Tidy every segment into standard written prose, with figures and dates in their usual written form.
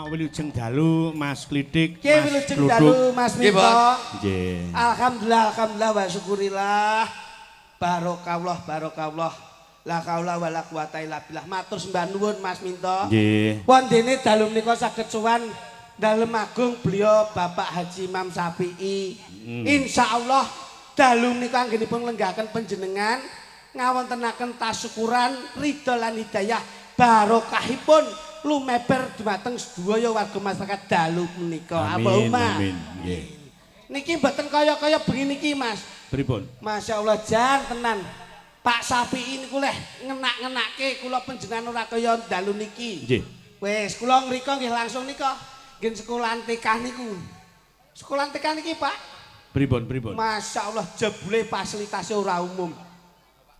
Wilujeng dalu, Mas Klitik, Nggih, Mas wilujeng Gluduk. dalu, Mas Nggih, Minto. Bos. Nggih. Alhamdulillah, alhamdulillah wa syukurillah. Barokallah, barokallah. La haula wala quwata illa billah. Matur sembah nuwun, Mas Minto. Nggih. Wondene dalu menika saged sowan dalem agung beliau Bapak Haji Imam Syafi'i. Insyaallah dalu menika anggenipun lenggahaken panjenengan ngawontenaken tasyukuran ridho lan hidayah barokahipun lumeber dumateng sedaya warga masyarakat dalu menika. Amin, Allahumma. amin. Nggih. Niki mboten kaya-kaya bengi niki, Mas. Pripun? Masya Allah, jan tenan. Pak Syafi'i niku leh ngenak-ngenakke kula panjenengan ora kaya dalu niki. Nggih. Wis, kula ngriko nggih langsung nika. Nggih sekolahan TK niku. Sekolahan TK niki, Pak. Pripun, pripun? Masya Allah, jebule fasilitasnya ora umum.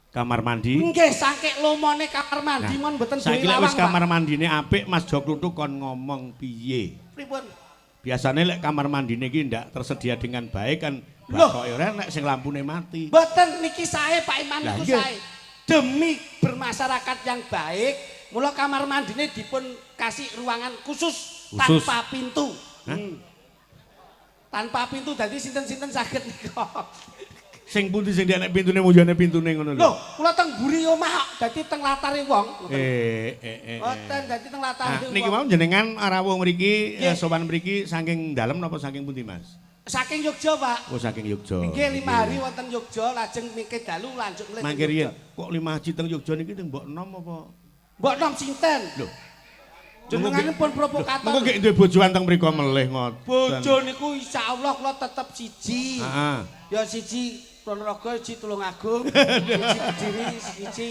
Kamar mandi. Nggih, saking lomone kamar mandi mon mboten duwe Saiki lek lawang, wis Pak. kamar mandine apik, Mas Jok Kluthuk kon ngomong piye? Pripun? Biasane lek kamar mandine iki ndak tersedia dengan baik kan Loh. batoke ora nek sing lampune mati. Mboten, niki sae, Pak Imam, Lah, niku nggih. sae. Demi bermasyarakat yang baik, mula kamar mandine dipun kasih ruangan khusus, Khusus. tanpa pintu. Hah? Hmm. Tanpa pintu, dadi sinten-sinten saged nika. Sing pundi sing nek pintune mujane pintune ngono lho. Loh, kula teng mburi omah kok, dadi teng latare wong. Eh eh eh. eh. Mboten, dadi teng latare Nah, niki wong. mau jenengan rawuh mriki, Nggih. sowan mriki saking dalem napa saking pundi, Mas? Saking Yogya, Pak. Oh, saking Yogya. Nggih, 5 hari wonten Yogya, lajeng mingke dalu lanjut mlih teng Mangke riyen, Yogya. Kok lima haji teng Yogya niki teng mbok enom apa? Mbok nom sinten? Lho, Jenengan pun provokator. Mengko nggih duwe bojoan teng mriku melih ngoten. Bojo niku insyaallah kula tetep siji. Heeh. Ya siji Ponorogo, siji Tulungagung, siji Kediri, siji.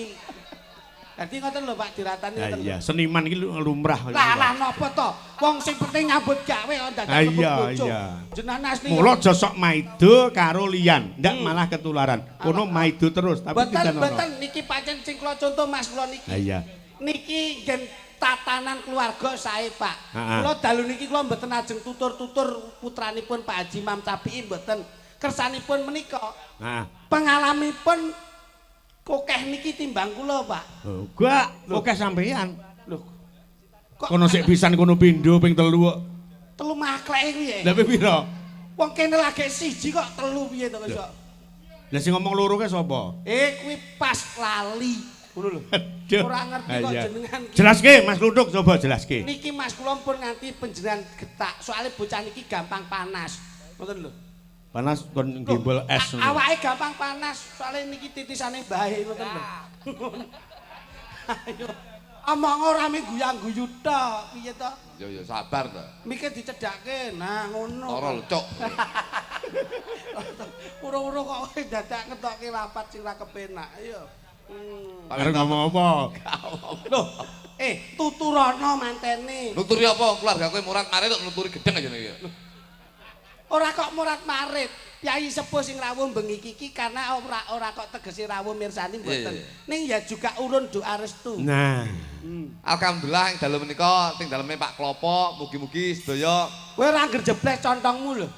Dadi ngoten lho, Pak, diratani Lah ngoten. iya, seniman iki lumrah. Lah lah napa to? Wong sing penting nyambut gawe kok dadak Ah, mlebu iya, bojo. iya. Jenengan asli. Mula aja sok maido karo liyan, ndak malah ketularan. Kono maido terus tapi Mboten, tidak ono. mboten, niki pancen sing kula contoh Mas kula niki. Lah iya. Niki ngen tatanan keluarga sae, Pak. Ha-ha. Kula dalu niki kula mboten ajeng tutur-tutur putranipun Pak Haji Imam Syafi'i mboten. Kersanipun menika Heeh. pengalamipun kokeh niki timbang kula, Pak. Oh, gak, oke sampean. Lho. Kok Kono sik pisan kono pindho ping telu kok. Telu makleke kuwi ya? Lah piro? Wong kene lagi siji kok telu piye to kok? Lah sing ngomong loro ke sapa? Eh, kuwi pas lali. Ngono lho. Aduh. Ora ngerti kok Ah, iya. jenengan ki. Jelaske, Mas Kluthuk, coba jelaske. Niki Mas kula pun nganti panjenengan getak, soalnya bocah niki gampang panas. Ngoten lho. Panas kon gembol es ngono. Awake gampang panas, soalnya niki titisane bae ngoten lho. Ayo. Omong ora mung guyang-guyu tok, piye to? Yo yo sabar to. Mikir dicedhake. Nah, ngono. Ora lho, cuk. Uro-uro kok dadak ngetokke lapat sing ra kepenak. Ayo. Arep ngomong apa? Loh, eh, tuturono mantene. Nuturi apa keluarga kowe murat marit kok nuturi gedeng aja niki. Ora kok murat marit. Kyai sepuh sing rawuh bengi iki karena ora ora kok tegese rawuh mirsani mboten. Iya. Ning ya juga urun doa restu. Nah, Alhamdulillah ing dalem menika teng daleme Pak Klopo mugi-mugi sedaya. Kowe ora nggerjeblek contongmu lho.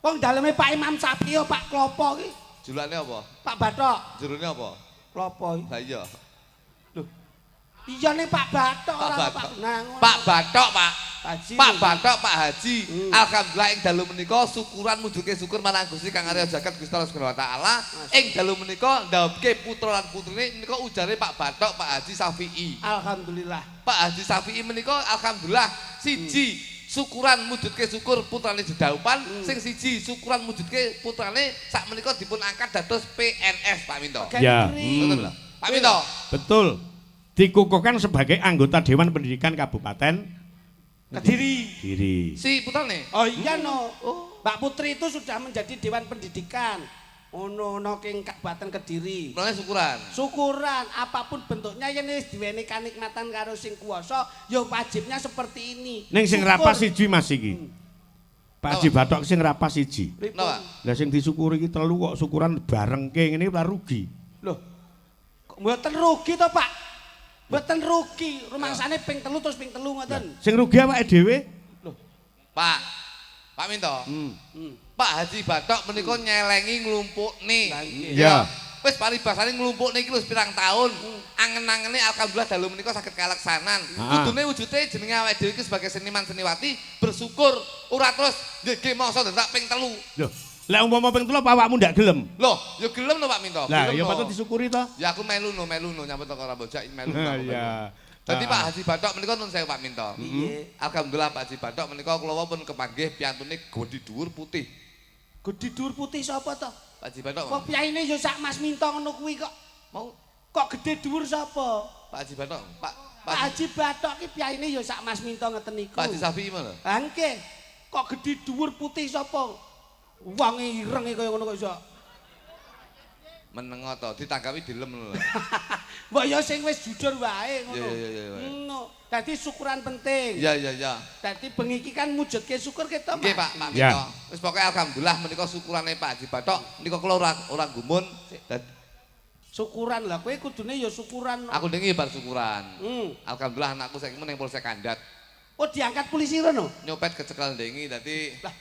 Wong daleme Pak Imam Syafi'i Pak Klopo iki, Julane apa? Pak Bathok. Jerone apa? Klopo iki. Lah iya. Iya ning Pak Bathok Pak ora Bathok. Pak. Nah, ngono. Pak Bathok, Pak. Haji. Pak Bathok, Pak Haji. Alhamdulillah ing dalu menika syukuran mujudke syukur marang Gusti Kang Arya Jagat Gusti Allah Subhanahu wa taala. Ing dalu menika ndhaupke putra lan putrine menika ujare Pak Bathok, Pak Haji Syafi'i. Alhamdulillah. Pak Haji Syafi'i menika alhamdulillah siji syukuran mujudke syukur putrane jedaupan, sing siji syukuran mujudke putrane sak menika dipun angkat dados PNS, Pak Minto. Ya. Betul lho. Pak Minto. Betul. Dikukuhkan sebagai anggota Dewan Pendidikan Kabupaten Kediri. Kediri. Si putrane. Oh iya no. Mbak Putri itu sudah menjadi Dewan Pendidikan. Ono ono king Kabupaten Kediri. Mulane syukuran. Syukuran apapun bentuknya yen wis diweni kanikmatan karo sing kuwasa, ya wajibnya seperti ini. Ning sing Syukur. rapas siji, Mas, iki. Pak Haji Bathok sing rapas siji. Pripun? Napa? Lah sing disyukuri iki telu kok syukuran barengke ngene ora rugi. Loh. Kok mboten rugi to, Pak? Mboten rugi. Rumangsane ping telu terus ping telu ngoten. Sing rugi awake dhewe. Pak. Pak Minto. Pak Haji Bathok menika nyelengi nglumpukne. Lah, nggih. Ya. Wis paribasane nglumpukne iki wis pirang taun. Angen-angene alhamdulillah dalu menika saged kalaksanan. Kudune wujude jenenge awake dhewe iki sebagai seniman seniwati bersyukur ora terus nggih mongso dadak ping 3. Loh, lek umpama ping 3 apa awakmu ndak gelem? Loh, ya gelem to Pak Minto. Lah, ya patut disyukuri to. Ya aku melu no, melu no nyambut teko Rambojak melu. Iya. Dadi Pak Haji Bathok menika nun sewu Pak Minto. Piye? Alhamdulillah Pak Haji Bathok menika kula pun kepanggih piyantune gedhi dhuwur putih. Gedhi dhuwur putih sapa to? Pak Haji Bathok. Wong piyaine ya sak Mas Minto ngono kuwi kok. Mau kok gedhe dhuwur sapa? Pak Haji Bathok. Pak Haji Bathok ki piyaine ya sak Mas Minto ngeten niku. Pak Haji Safi'i mana? Ha nggih. Kok gedhe dhuwur putih sapa? Wonge irenge kaya ngono kok iso. Menengo to, ditanggapi dilem lho. Mbok ya sing wis jujur wae ngono. Iya. Ngono. Dadi syukuran penting. Iya. Dadi bengi iki kan mujudke syukur kita, Mas. Nggih, Pak, Pak Minto. Wis pokoke alhamdulillah menika syukurane Pak Haji Bathok menika kula ora gumun. Syukuran lah kowe kudune ya syukuran. Aku ndengi bar syukuran. Alhamdulillah anakku saiki ning Polsek Kandat. Oh, diangkat polisi rono? Nyopet kecekel ndengi dadi lah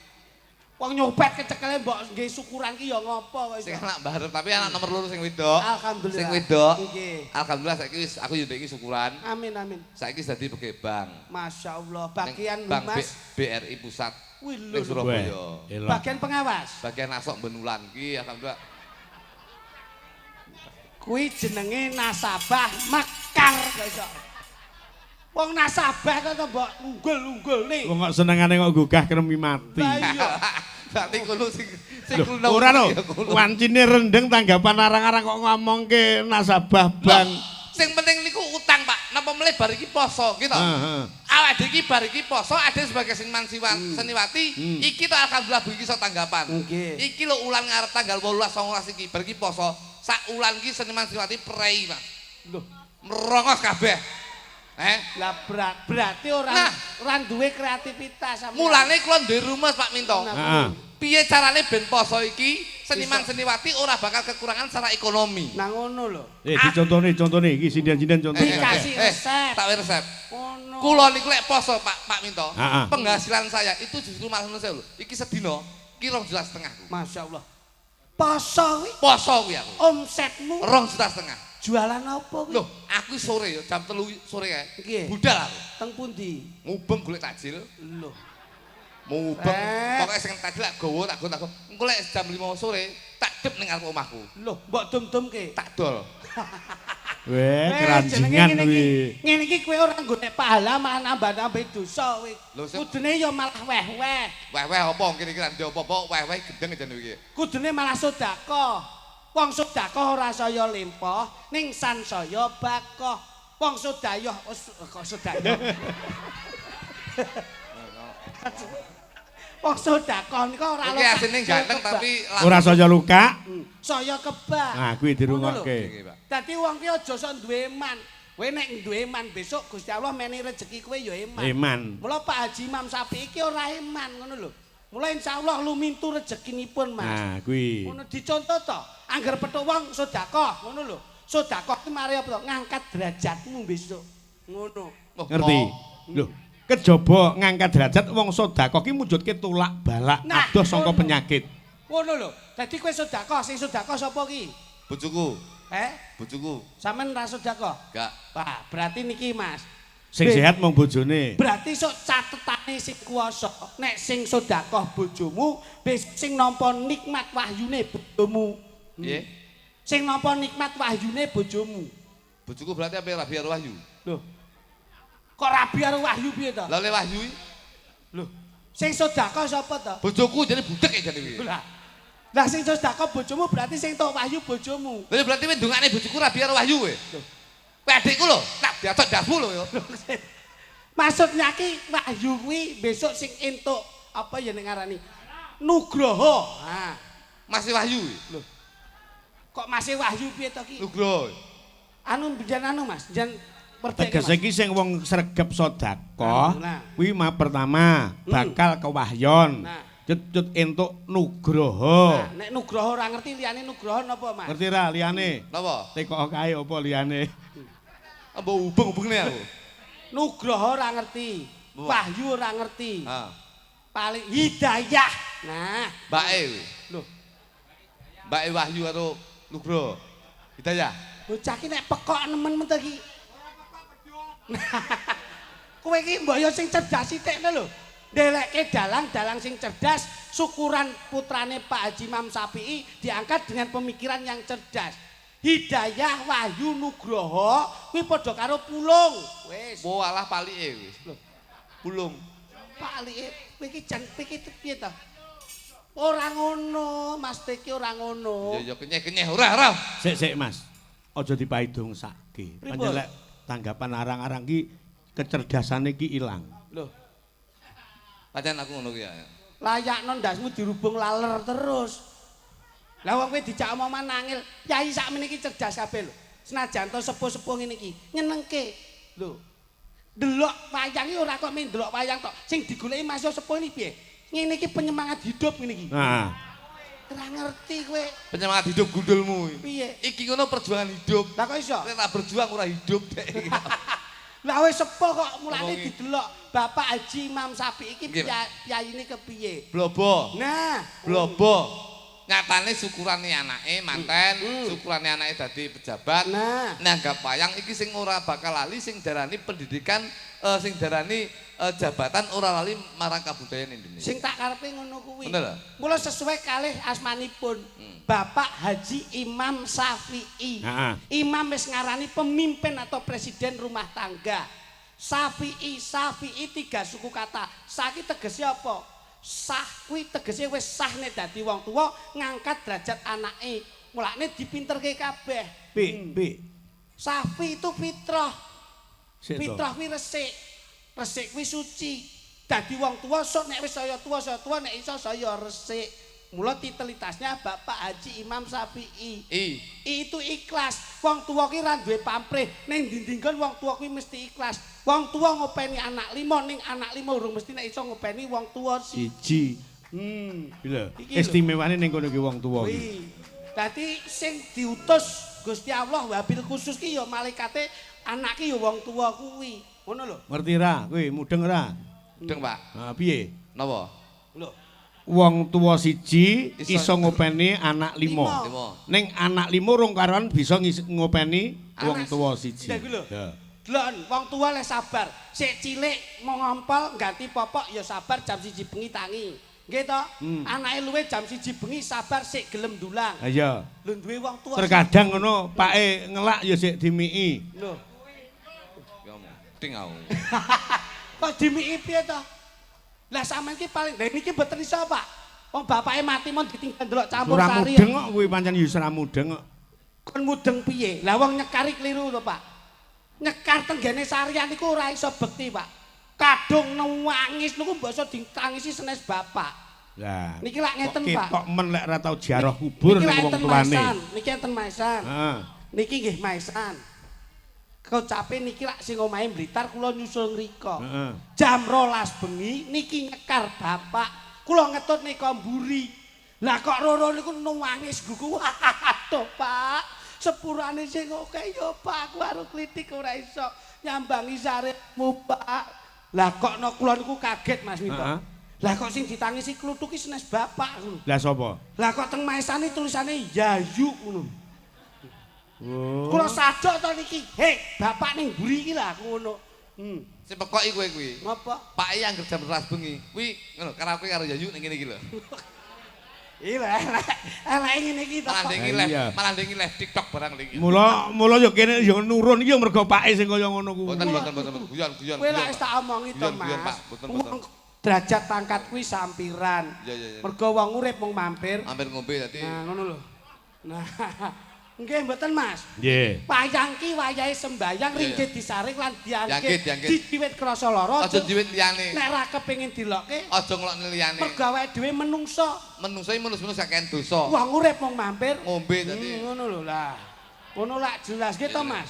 wong nyopet kecekele mbok nggih syukuran ki ya ngopo kok iso. Sing anak barep tapi anak nomor 2 sing wedok. Alhamdulillah. Sing wedok. Nggih. Alhamdulillah saiki wis aku yo ndek iki syukuran. Amin amin. Saiki wis dadi pegawai bank. Masyaallah, bagian Bank humas BRI pusat. Wih ning Surabaya. Bagian pengawas. Bagian asok benulan ki alhamdulillah. Kuwi jenenge nasabah mekar kok iso. Wong nasabah kok mbok unggul-unggulne. Wong kok senengane kok gugah kremi mati. Lah iya. Berarti kulo sing kulo ora lho. Wancine rendeng tanggapan arang-arang kok ngomongke nasabah bank. Sing penting niku utang, Pak. Napa melih bar iki poso gitu. Heeh. Awake dhewe iki bar iki poso ade sebagai seniman seniwati iki to alhamdulillah bengi iso tanggapan. Nggih. Iki lho ulan ngarep tanggal 18 19 iki bar iki poso. Sak ulan iki seniman seniwati prei, Pak. Lho, merongos kabeh. Lah berarti ora ora duwe kreativitas sampeyan. Mulane kula duwe rumus Pak Minto. Heeh. Piye carane ben poso iki seniman seniwati ora bakal kekurangan secara ekonomi. Nah ngono lho. Dicontone iki sinden-sinden contone. Dikasih resep. Tak resep. Ngono. Kula niku lek poso Pak Minto, penghasilan saya itu justru malah ngono lho. Iki sedina ki 2,5 juta. Masyaallah. Poso kuwi. Poso kuwi aku. Omsetmu 2,5 juta. Jualan apa kuwi? Loh, aku sore ya jam 3 sore kae. Nggih. Budal aku. Teng pundi? Mubeng golek takjil. Loh. Mubeng. Pokoke sing takjil tak gowo tak gowo. Engko lek jam 5 sore tak dep ning ngarep omahku. Loh, mbok dum-dumke. Tak dol. Weh, keranjingan kuwi. Ngene iki kowe ora golek pahala malah nambah-nambah dosa kowe. Kudune ya malah weh-weh. Weh-weh apa kira-kira ndek apa-apa weh-weh gendeng jane iki. Kudune malah sedekah. Wong sedekah ora saya lempoh, ning sansaya bakoh. Wong sedayah kok sedayah. Wong sedekah nika ora Iki asine ganteng tapi ora saya luka. Saya kebak. Nah, kuwi dirungokke. Dadi wong ki aja sok duwe iman. Kowe nek duwe iman besok Gusti Allah menehi rejeki kowe ya iman. Iman. Mula Pak Haji Imam Syafi'i iki ora iman ngono lho. Mula insyaallah lumintu rezekinipun, Mas. Nah, kuwi. Ngono dicontoh to. Angger petuk wong sedekah ngono lho. Sedekah ki mari apa to? Ngangkat derajatmu besok. Ngono. Ngerti? Lho, kejaba ngangkat derajat wong sedekah ki mujudke tolak balak adoh saka penyakit. Ngono lho. Dadi kowe sedekah, sing sedekah sapa ki? Bojoku. Bojoku. Sampeyan ra sedekah? Enggak. Wah, berarti niki, Mas. Sing sehat mung bojone. Berarti sok catetane sing kuwasa. Nek sing sedekah bojomu, sing nampa nikmat wahyune bojomu. Piye? Sing nampa nikmat wahyune bojomu. Bojoku berarti apa rabi karo wahyu? Lho. Kok rabi karo wahyu piye to? Lah le wahyu iki. Lho. Sing sedekah sapa to? Bojoku jane budek ya jane iki. Lah. Lah sing sedekah bojomu berarti sing tok wahyu bojomu. Lah berarti kowe ndongakne bojoku rabi karo wahyu kowe. Lho. Kowe adikku lho, tak diatok ndasmu lho ya. Maksudnya ki wahyu kuwi besok sing entuk apa ya nek ngarani? Nugroho. Ha. Masih wahyu. Lho. Kok masih wahyu piye to ki? Nugroho. Anu biyen anu Mas, jan tegese iki sing wong sregep sedekah kuwi mah pertama bakal kewahyon. Cut entuk nugroho. Nah, nek nugroho ora ngerti liyane nugroho napa, Mas? Ngerti ra liyane? Napa? Tekok kae apa liyane? Mbok hubung-hubungne aku. Nugroho ora ngerti, wahyu ora ngerti. Paling hidayah. Nah, mbake kuwi. Lho. Mbake wahyu karo nugroho. Hidayah. Bocah ki nek pekok nemen men to iki. Kowe iki mbok yo sing cerdas sithikne lho. Ndelekke dalang-dalang sing cerdas, syukuran putrane Pak Haji Imam Safi'i diangkat dengan pemikiran yang cerdas. Hidayah Wahyu Nugroho kuwi padha karo Pulung. Wis. Oh alah palike wis. Lho. Pulung. Palike kowe iki jan kowe iki piye to? Ora ngono, Mas Teki ora ngono. Ya ya kenyeh-kenyeh ora ora. Sik sik Mas. Aja dipaidung sake. Pripun? Pancen lek tanggapan arang-arang ki kecerdasane ki ilang. Lho, Pancen aku ngono ki ya. Layakno ndasmu dirubung laler terus. Lah wong kowe dijak omongan angel, yai sakmene iki cerdas kabeh lho. Senajan to sepuh-sepuh ngene iki, nyenengke. Lho. Delok wayang iki ora kok mung delok wayang tok. Sing digoleki Mas yo sepuh ini piye? Ngene iki penyemangat hidup ngene iki. Nah, Ora ngerti kowe Penyemangat hidup gundulmu. piye. Iki ngono perjuangan hidup. Lah kok iso? Nek tak berjuang ora hidup dek. Lah wis sepuh kok mulane Ngomongi. didelok Bapak Haji Imam Sapi iki Nggih, Pak. piyayine kepiye? Blobo. Nah, Blobo. Nyatane syukurane anake manten, syukurane anake dadi pejabat. Nah. Nanggap wayang iki sing ora bakal lali sing darani pendidikan sing darani jabatan ora lali marang kabudayan Indonesia. Sing tak karepe ngono kuwi. Bener lho. Mula sesuai kalih asmanipun Bapak Haji Imam Syafi'i. Heeh. Imam wis ngarani pemimpin atau presiden rumah tangga. Syafi'i, Syafi'i tiga suku kata. Saki tegese apa? Sah kuwi tegese wis sah nek dadi wong tuwa ngangkat derajat anake. Mulane dipinterke kabeh. Pi, pi. Safi itu fitrah. Sik to. Fitrah kuwi resik. Resik kuwi suci. Dadi wong tuwa sok nek wis saya tuwa nek iso saya resik. Mula titelitasnya Bapak Haji Imam Syafi'i. I. I itu ikhlas. Wong tuwa ki ra duwe pamrih. Ning ndi-ndi wong tuwa kuwi mesti ikhlas. Wong tuwa ngopeni anak lima, ning anak lima urung mesti nek iso ngopeni wong tuwa siji. Siji. Iki lho, Iki lho. istimewane ning kono ki wong tuwa ki. Kuwi. Dadi sing diutus Gusti Allah wabil khusus ki ya malaikate anak ki ya wong tuwa kuwi. Ngono lho. Ngerti ra kowe mudeng ra? Mudeng, Pak. Ha piye? Napa? Lho. Wong tuwa siji Iso- iso ngopeni anak lima. Lima. Ning anak lima rong karuan bisa ngopeni wong Anak tuwa siji. Lah kuwi lho. Ya. Delok wong tuwa le sabar. Sik cilik mau ngompol ganti popok ya sabar jam 1 bengi tangi. Nggih to? Anake luwe jam 1 bengi sabar sik gelem ndulang. Ha iya. Lho duwe wong tuwa. Terkadang ngono pake ngelak ya sik dimiki. Lho. Ya omong. Ting aku. Kok dimiki piye to? Lah sampean ki paling lha niki mboten iso, Pak. Wong bapake mati mon ditinggal ndelok campur Ora sari. mudeng kok kuwi pancen ya ora mudeng kok. Kon mudeng piye? Lah wong nyekari keliru lho, Pak. Nyekar tenggene sarian niku ora iso bekti, Pak. Kadung nangis niku mbok iso ditangisi senes bapak. Lah. Niki lak ngeten, kok Pak. Ketok men lek ora tau ziarah kubur Niki ning lak wong enten tuane. maesan, niki enten maesan. Heeh. Niki nggih maesan. Kocape niki lak sing omahe Blitar kula nyusul ngriko. Heeh. Jam 12 bengi niki nyekar bapak. Kula ngetut nika mburi. Lah kok roro niku nangis gugu. Aduh, Pak. Sepurane sing akeh ya, Pak. Aku karo klitik ora iso nyambangi saremu, Pak. Lah kok no kula niku kaget, Mas Minto. Heeh. Lah kok sing ditangisi kluthuk ki senes bapak ngono. Lah sapa? Lah kok teng maesane tulisane Yayu ngono. Oh. Kula sadok to niki. Hei, bapak ning mburi iki lah aku ngono. Sing pekoki kowe kuwi. Ngopo? Pak yang jam 12 bengi. Kuwi ngono karaoke karo Yayu ning kene iki lho. Iya, elek ngene iki to. Malah ndingi Ah, live, iya. malah ndingi live TikTok barang iki. Mula mula ya kene ya nurun iki ya mergo pake sing kaya ngono kuwi. Boten boten boten boten. Guyon guyon. Kowe lak guyon, wis Pak. tak omongi to, Guyon, guyon, Mas. Pak. Boten boten. Wong derajat pangkat kuwi sampiran. Iya, iya, iya. Mergo wong urip mung mampir. Hampir ngombe dadi. Nah, ngono lho. Nah, nggih mboten, Mas. Nggih. Wayang ki wayahe sembayang Iya, ringgit disaring lan Dianggit, dianggit. dianggit. Dijiwit krasa lara. Aja diwit liyane. Nek ra kepengin dilokke, Aja ngelokne liyane. mergo awake dhewe menungso. Menungso iki menungso saken dosa. Wong urip mung mampir. Ngombe dadi. Ngono lho lah. Ngono lak jelas nggih to, Mas.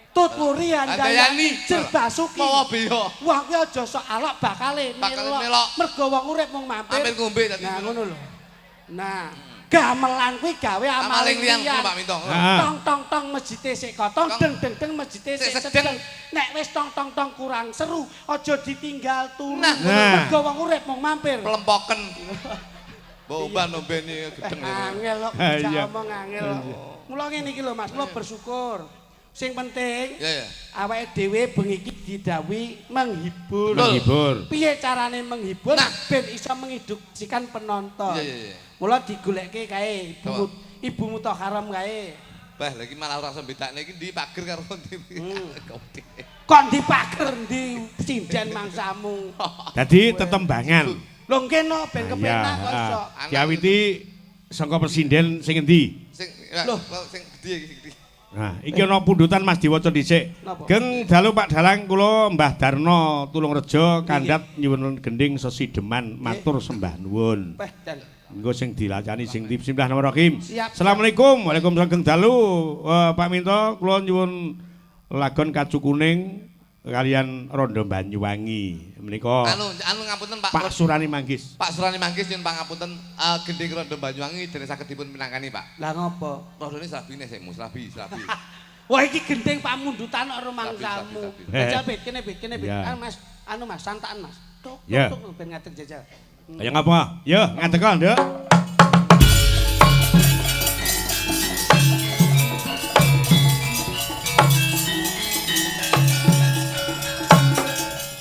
Tuturi Handayani. handayani jerbasuki. Mawa beya. Wong kuwi aja sok alok bakale Bakale melok. Mergo wong urip mung mampir. Mampir ngombe dadi. Nah, ngono lho. Nah, gamelan kuwi gawe Amaling amaling liyan liyan. Pak Minto. Ah. Tong tong tong masjide sik kotong, Tong. deng deng deng masjide Sik sik sedeng. sedeng. Nek wis tong tong tong kurang seru, aja ditinggal turu. Nah. Nah. Mergo wong urip mung mampir. Plempoken. Mbok ombah nombeni gedeng. Angel kok Ah, bisa iya. omong angel. Iya. Mula ngene iki lho Mas, kula bersyukur. Sing penting Iya, iya. awake dhewe bengi iki didhawuhi menghibur. Menghibur. Piye carane menghibur Nah. ben iso mengedukasikan penonton. Iya, iya, iya. Mula digolekke kae ibu ibu Mutahharam kae. Bah, lagi malah ora iso bedakne iki ndi pager karo ndi. Kok ndi pager ndi sinden mangsamu. Dadi tetembangan. Lho nggih no ben kepenak kok iso. Diawiti saka presiden sing endi? Sing Loh. sing gedhe iki sing gedhe. Nah, iki ana pundutan Mas diwaca dhisik. Napa? Geng dalu Pak Dalang kula Mbah Darno Tulungrejo kandhat nyuwun gending sesideman matur sembah nuwun. Peh dan Engko sing dilacani sing di Bismillahirrahmanirrahim. Siap. Assalamualaikum. Waalaikumsalam geng dalu. Pak Minto kula nyuwun lagon Kacu Kuning kalian Rondo Banyuwangi. Menika Anu anu ngapunten Pak. Pak Surani Manggis. Pak Surani Manggis nyuwun pangapunten gending Rondo Banyuwangi dene saged dipun minangkani Pak. Lah ngopo? Rondone srabine sik, mu srabi, srabi. Wah iki gending pamundutan kok rumangsamu. Sabi, sabi, sabi. Jajal bit kene bit kene bit. Iya. Ah Mas, anu Mas santakan Mas. Tuk Iya. tuk ben ngadeg jajal. Kaya ngapa? Yo, ngadeg kok, Nduk.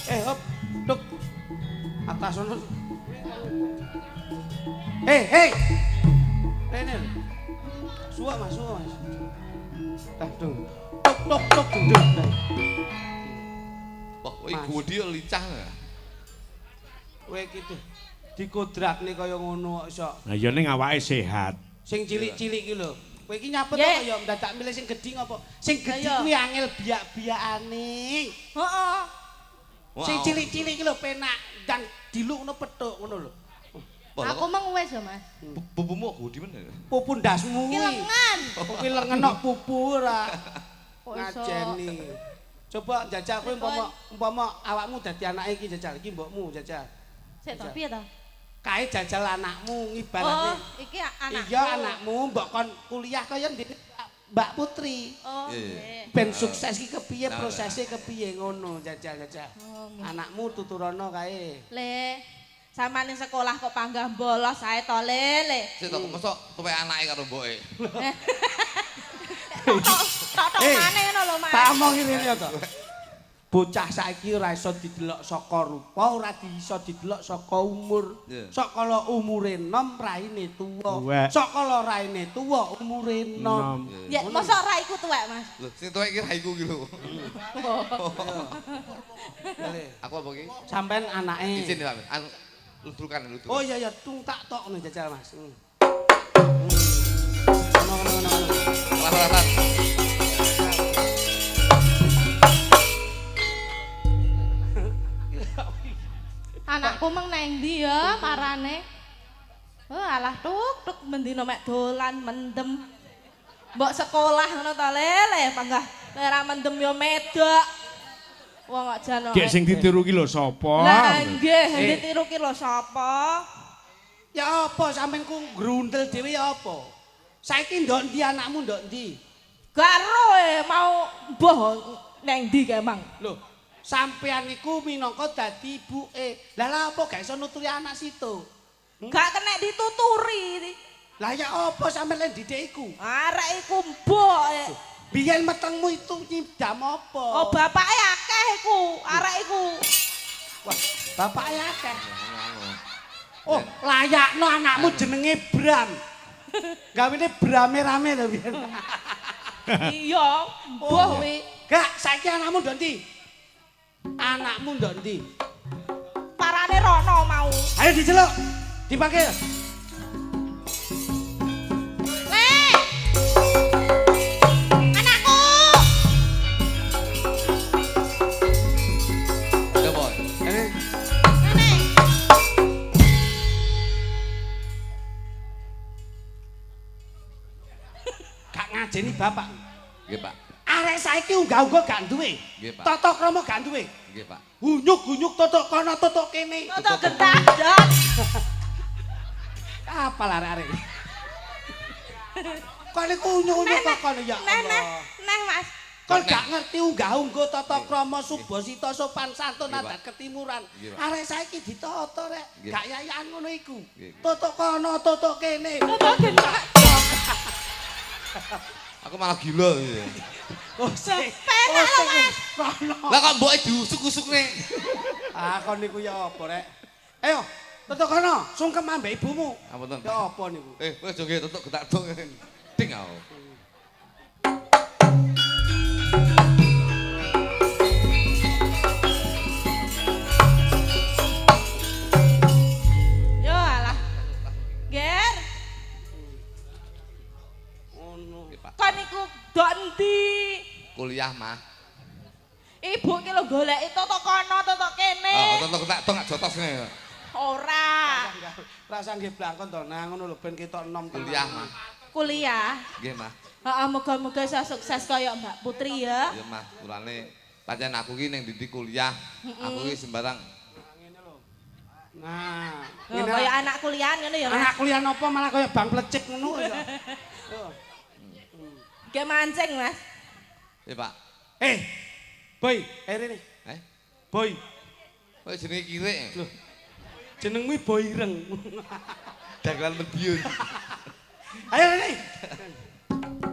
Eh hop, tuk. Atas ono. Hei, hei. Rene. lho. Suwak Mas, suwak Mas. Dah dung. Tuk tuk tuk dung. dung. Wah, iki Mas. gedhe lincah. Kowe iki tuh dikodrakne kaya ngono kok iso. Lah ya ning awake sehat. Sing cilik-cilik iki lho. Kowe iki nyapet Ye. kok ya ndadak milih sing gedhi ngopo? Sing gedhi Lah iya. kuwi angel biak-biakane. Heeh. Sing cilik-cilik iki lho penak ndang dilukno petuk ngono lho. Aku meng wis ya, Mas. Pupumu gedhe men. ya? Pupu ndasmu Ki kuwi. lengan. Kuwi lengen kok pupu ora. Kok iso? Ngajeni. Coba jajal kowe umpama umpama awakmu dadi anake iki jajal iki mbokmu jajal. Sik to piye to? Kae jajal anakmu ngibaratne. Oh, iki anakku. Iya anakmu mbok kon kuliah kaya ndene Mbak Putri. Oh, Iya, iya. nggih. Ben sukses iki kepiye Nah, prosesnya kepiye ngono jajal-jajal. Oh, nggih. Anakmu tuturono kae. Le, sampean ning sekolah kok panggah bolos ae to, Le, Le. Sik to mosok tuwek anake karo mboke. Tok tok tok Eh, maneh ngono lho, Mas. Tak omong ngene ya to. Bocah saiki ora iso didelok saka rupa, ora iso didelok saka umur. Iya. Sok kala umure nom raine tuwa. Tuwek. Sok kala raine tuwa umure nom. Nom. Ya, mosok ra iku tuwek, Mas. Lho, sing tuwek iki raiku iki lho. Le, Aku apa iki? Sampean anake. Izin ya, Pak. Anu ludrukan, ludrukan. Oh iya iya, tung tak tok ngono jajal Mas. Hmm. Ngono ngono ngono. ngono. Rasa-rasa. Anakku meng nang ndi ya marane? Oh, alah tuk tuk mendino mek dolan mendem. Mbok sekolah ngono to, Le, Le, panggah ora mendem yo medok. Wong kok jan Gek sing ditiru ki lho sapa? Lah nggih, Eh. ditiru ki lho sapa? Ya apa sampean ku grundel dhewe ya apa? Saiki ndok ndi anakmu ndok ndi? Gak ero e mau mbuh nang ndi kae mang. Lho, sampean iku minangka dadi ibuke. Lah lha apa gak iso nuturi anak situ? Gak kena dituturi. Lah ya apa sampean lek didik iku? Arek iku mbok e. Biyen metengmu itu nyidam apa? Oh bapake akeh iku, arek iku. Wah, bapake akeh. Oh, layakno anakmu jenenge Bram. Gawene Brame rame to biyen. Iya, mbuh kuwi. Gak, saiki anakmu ndok ndi? Anakmu ndok ndi? Parane rono mau. Ayo diceluk. Dipanggil. Le. Anakku. Ya, Boy. Eh, Nene. Gak ngajeni bapak. Nggih, Pak. Arek saiki unggah-ungguh gak duwe. Nggih, Pak. Tata krama gak duwe. Nggih, Pak. Hunyuk-hunyuk totok kono totok kene. Toto gentak, Jon. Apa lah arek-arek? Kon iku unyuk-unyuk kok kono ya Neh, neh, Allah. neh, Mas. Kon gak ngerti unggah-ungguh tata krama subasita sopan santun Nggih, Pak. adat ketimuran. Nggih, Pak. Arek saiki ditata rek, Nggih. gak yayan ngono iku. Nggih, nggih. Totok kono totok kene. Toto gentak. Aku malah gila. Oh, sing. Penak lho, Mas. Lah kok mboke diusuk-usukne. Ah, kon niku ya apa rek? Ayo, tutuk kono, sungkem ambek ibumu. Ampun. Ya apa niku? Wis joget tutuk getak dong. Ding aku. Yo alah. Ger, Ngono. kon niku dok endi? Kuliah, Mah. Ibu ki lho goleki totok kono, totok kene. Oh, tutuk getak dong gak jotos ngene. Ora. Rasa nggih blangkon to nang ngono lho ben ketok enom tenan. Kuliah, Mah. Kuliah. Nggih, Mah. Heeh, muga-muga iso sukses kaya Mbak Putri ya. Iya, Mah. Mulane pancen aku ki ning ndi kuliah, aku ki sembarang Nah, Oh, kaya anak kuliahan ngono ya, Mas. anak kuliah napa malah kaya bang plecik ngono ya. Ge mancing, Mas. Iya, Pak. Eh. Boy, rene. Eh, Boy, kok jenenge kirik? Loh. Jenengmu Boy Ireng. Dagelan Madiun. Ayo rene.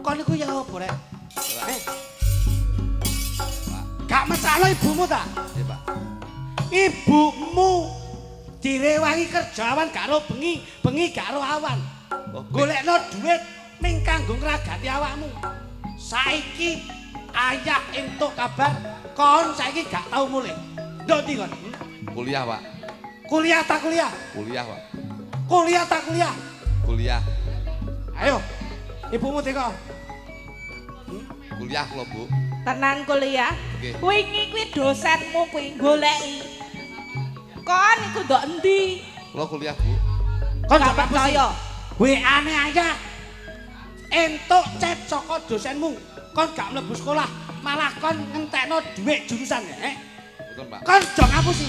Kon niku ya apa rek? Eh. Gak mesakno ibumu ta? Iya, Pak. Ibumu direwangi kerja awan gak ro bengi, bengi gak ro awan. Oh, Golekno duit ming kanggo ngragati awakmu. Saiki ayah entuk kabar kon saiki gak tau mulih. Ndok ndi kon? Kuliah, Pak. Kuliah ta kuliah? Kuliah, Pak. Kuliah ta kuliah? Kuliah. Ayo. Ibumu teko. Kuliah kula, Bu. Tenan kuliah. Nggih. Wingi kuwi dosenmu kuwi goleki. Kon iku ndok endi? Kula kuliah, Bu. Kon Gak gak percaya. WA-ne ayah. Entuk chat saka dosenmu. Kon gak mlebu sekolah, malah kon ngentekno dhuwit jurusan eh. Betul, Pak. Kon aja ngapusi.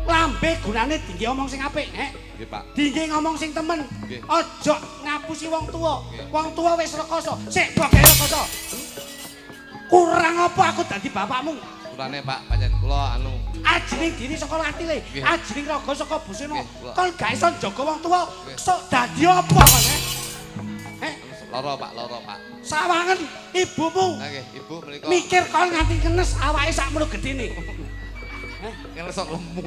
Lambe gunane dingge omong sing apik, eh. Nggih, Pak. Dingge ngomong sing temen. Nggih. Aja ngapusi wong tuwa. Nggih. Wong tuwa wis rekoso, sik boke rekoso. Kurang apa aku dadi bapakmu? Kurane, Pak, pancen kula anu Ajining diri saka latile, Nggih. ajining raga saka busana. Nggih, kula. Kon gak iso njaga wong tuwa, Nggih. sok dadi apa kon, eh? Eh, lara, Pak, lara, Pak. sawangen ibumu Nah, nggih, Ibu menika mikir kon nganti ngenes awake sakmono gedene. ngenes kok lemu.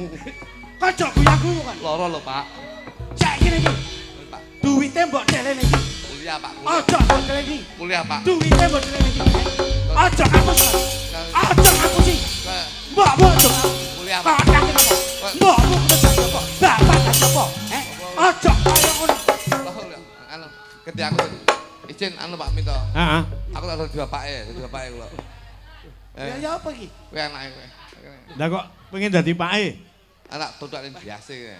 Kon aja guyu-guyu kon. Lara lho, Pak. Saiki iki Pak, duwite mbok delene iki. kuliah, Pak. Kuliah. Aja mbok delene iki. Kuliah, Pak. Duwite mbok delene iki. Aja ngapusi. Aja ngapusi. Mbokmu aja. Kuliah, Pak. Kok yakin apa? Mbokmu kudu dadi apa? Bapak dadi apa? Eh, aja kaya ngono. Anu, gede aku izin anu Pak minta. Heeh. Aku tak dadi bapake, dadi bapake kula. Ya ya apa iki? Kowe anake kowe. Lah kok pengen dadi pake? Anak tutuk ning biasa kowe.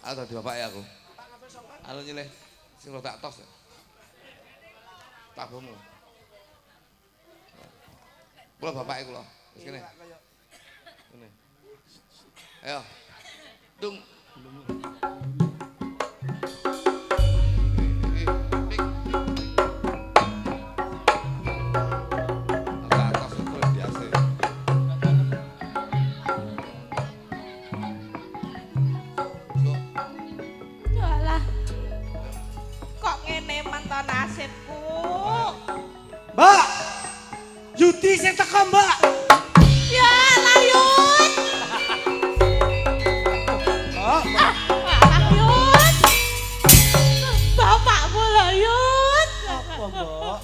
Aku dadi bapake aku. Anu nyileh sing rada tos. Tabomu. Kula bapake kula. Wis kene. Kene. Ayo. Dung. Yo alah. Kok ngene men to nasibku? Mbak. Yudi sing teko, Mbak. Ya alah Yud. Oh, Alah Yud. Bapakmu lho Yud. Apa, Mbok?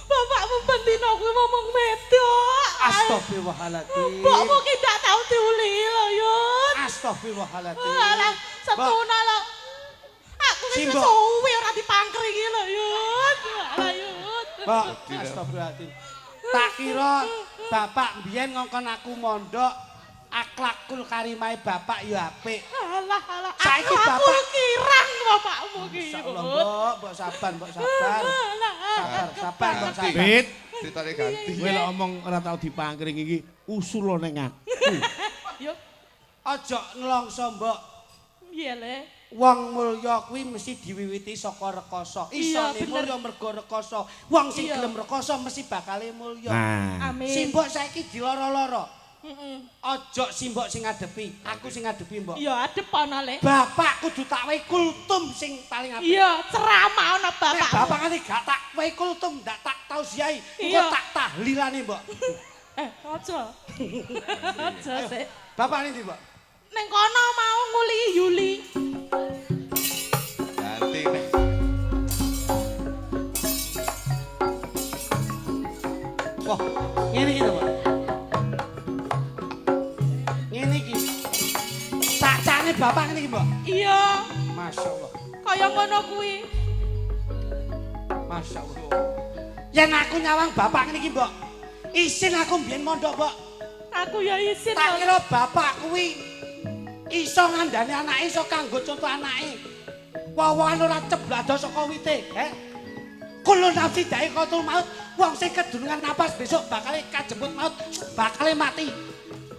Bapakmu bendino kuwi ngomong wedok. Astagfirullahaladzim. Mbokmu ki ndak tau diuli lho Yud. Astagfirullahaladzim. Alah, setuna lho. Aku wis Simbok. suwe ora dipangkringi lho Yud. Alah Yud. Mbak, astagfirullahaladzim. Tak kira bapak mbiyen ngongkon aku mondok akhlakul karimahe bapak ya apik. Alah alah. Saiki Aku bapak- kirang bapakmu ki. Insyaallah, Mbok, mbok sabar, mbok sabar. Alah. Sabar, sabar, mbok sabar. Bit, Ceritane ganti. kowe lek omong ora tau dipangkring iki usul ning aku. Yo, Aja nelongso, Mbok. piye le? Wong mulya kuwi mesti diwiwiti saka rekoso. Iya, Isone bener. mulya mergo rekoso. Wong sing Iya. gelem rekoso mesti bakale mulya. Nah, Amin. Simbok saiki diloro-loro. Heeh. Ojo si mbok sing ngadepi, aku sing ngadepi mbok. Iya, adep ana le. Bapak kudu tak wehi kultum sing paling apik. Iya, ceramah ana Nek bapak. bapak nganti gak tak wehi kultum, ndak tak tausiahi, engko Iya. tak tahlilane mbok. Aja. Aja sik. Bapak ndi, Mbok? Ning kono mau nguli Yuli. Ganti nek. Wah, ngene iki to, Pak. Ngene iki. Cacane bapak ngene iki, Mbok. Iya, Masya Allah. kaya ngono kuwi. Masya Allah. Yen aku nyawang bapak ngene iki, Mbok. Isin aku mbiyen mondok, Mbok. Aku ya isin. Tak kira bapak kuwi iso ngandani anake, iso kanggo contoh anake. Wowoan ora ceblado saka wite, he? Kulo nafsi da'iqatul maut, wong sing kedunungan napas besok bakal kajemput maut, bakal mati.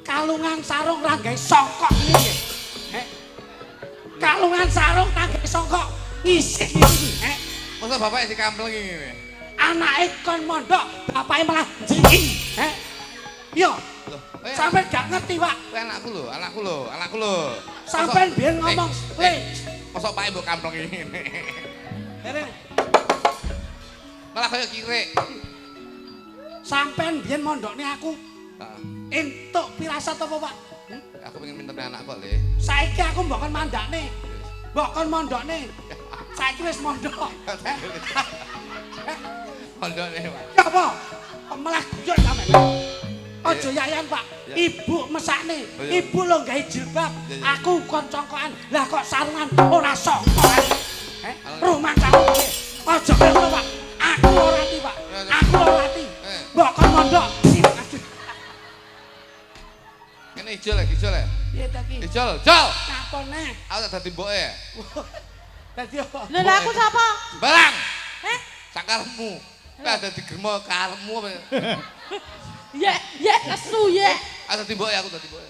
Kalungan sarung ra gawe songkok ngene iki. He? Kalungan sarung ra gawe songkok, ngisih iki, he? Masa bapak sing kamplengi ngene. Anake kon mondok, bapake malah njiki, he? Yo, Loh, sampean gak ngerti, Pak. kowe anakku lho, anakku lho, anakku lho. Sampean biyen ngomong, "Le, Mosok pake mbok kamplengi ngene. rene, Malah kaya kirik. sampean biyen mondokne aku Heeh. entuk pirasat apa, Pak? Aku pengen minta anak kok, Le. Saiki aku mbok kon mandakne. Mbok kon mondokne. Saiki wis mondok. Mondokne, Pak. Ya apa? Kok malah guyon sampean. Aja yayan, Pak. Ya. Ibu mesakne. Oh, iya. Ibu lho gawe jilbab. Ya, ya. Aku kon congkokan. Lah kok sarungan ora songkokan. Eh, rumah kamu piye? Aja kaya ngono, Pak. Aku ora ati, Pak. Ya, ya. Aku ora ati. Eh. Mbok kon mondok. Aduh. Ngene ijol lagi, ijol ya. Piye ta ki? Ijol, jol. Napa neh? Aku tak dadi mboke ya. Dadi apa? Lho lah aku sapa? Barang. Heh? Sakarepmu. Kowe dadi germo karepmu apa? Yek, yek nesu yek. Aku dadi mboke, aku dadi mboke.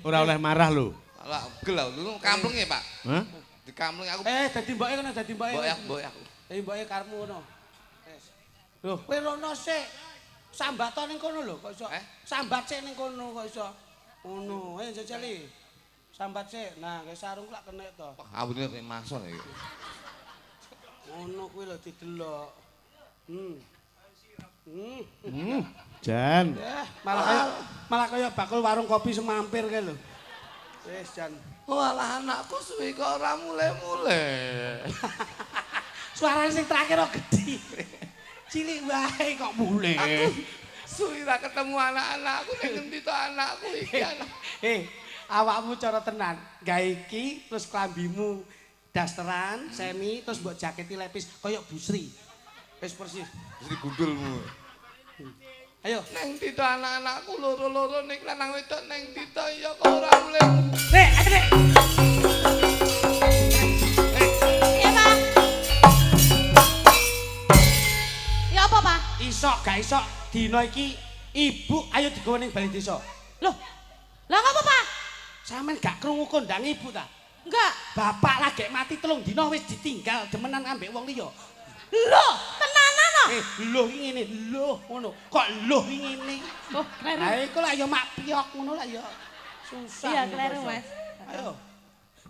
Ora oleh marah lho. Alah, gel aku. Lu kamplengi, Pak. Hah? Dikamplengi aku. Dadi mboke kono, dadi mboke. Mboke aku, mboke aku. Dadi mboke karepmu ngono. Wis. Lho, kowe rono sik. Sambat ning kono lho, kok iso. Sambat sik ning kono kok iso. Ngono, jajali. Sambat sik. Nah, kae sarung lak kenek to. Wah, ambune kaya mason iki. Ngono kuwi lho didelok. Jan. Malah kaya bakul warung kopi semampir kae lho. Wis, Jan. Oh, alah anakku suwi kok ora mule-mule. Suarane sing terakhir kok gedhi. Cilik wae kok mule. Aku suwi ra ketemu anak-anakku ning ngendi to anakku iki anak. Awakmu cara tenan. Gawe iki terus klambimu dasteran, semi terus mbok jaketi lepis kaya Busri. Wis persis. Mesti gundulmu. Ayo. Neng ndi to anak-anakku loro-loro ning lanang wedok neng ndi to ya kok ora mulih. Nek, ayo nek. Iya, Pak. Ya apa, Pak? Isok gak isok dina iki ibu ayo digawa ning balai desa. Loh. Lah ngapa, Pak? Sampeyan gak krungu kondang ibu ta? Enggak. Bapak lagi mati 3 dina wis ditinggal demenan ambek wong liya. Loh, tenanan no? Lho iki ngene, lho ngono. Kok lho iki ngene? Oh, kleru. Ha iku lak ya mak piyok ngono lak ya. Susah. Iya, kleru, Mas. Ayo.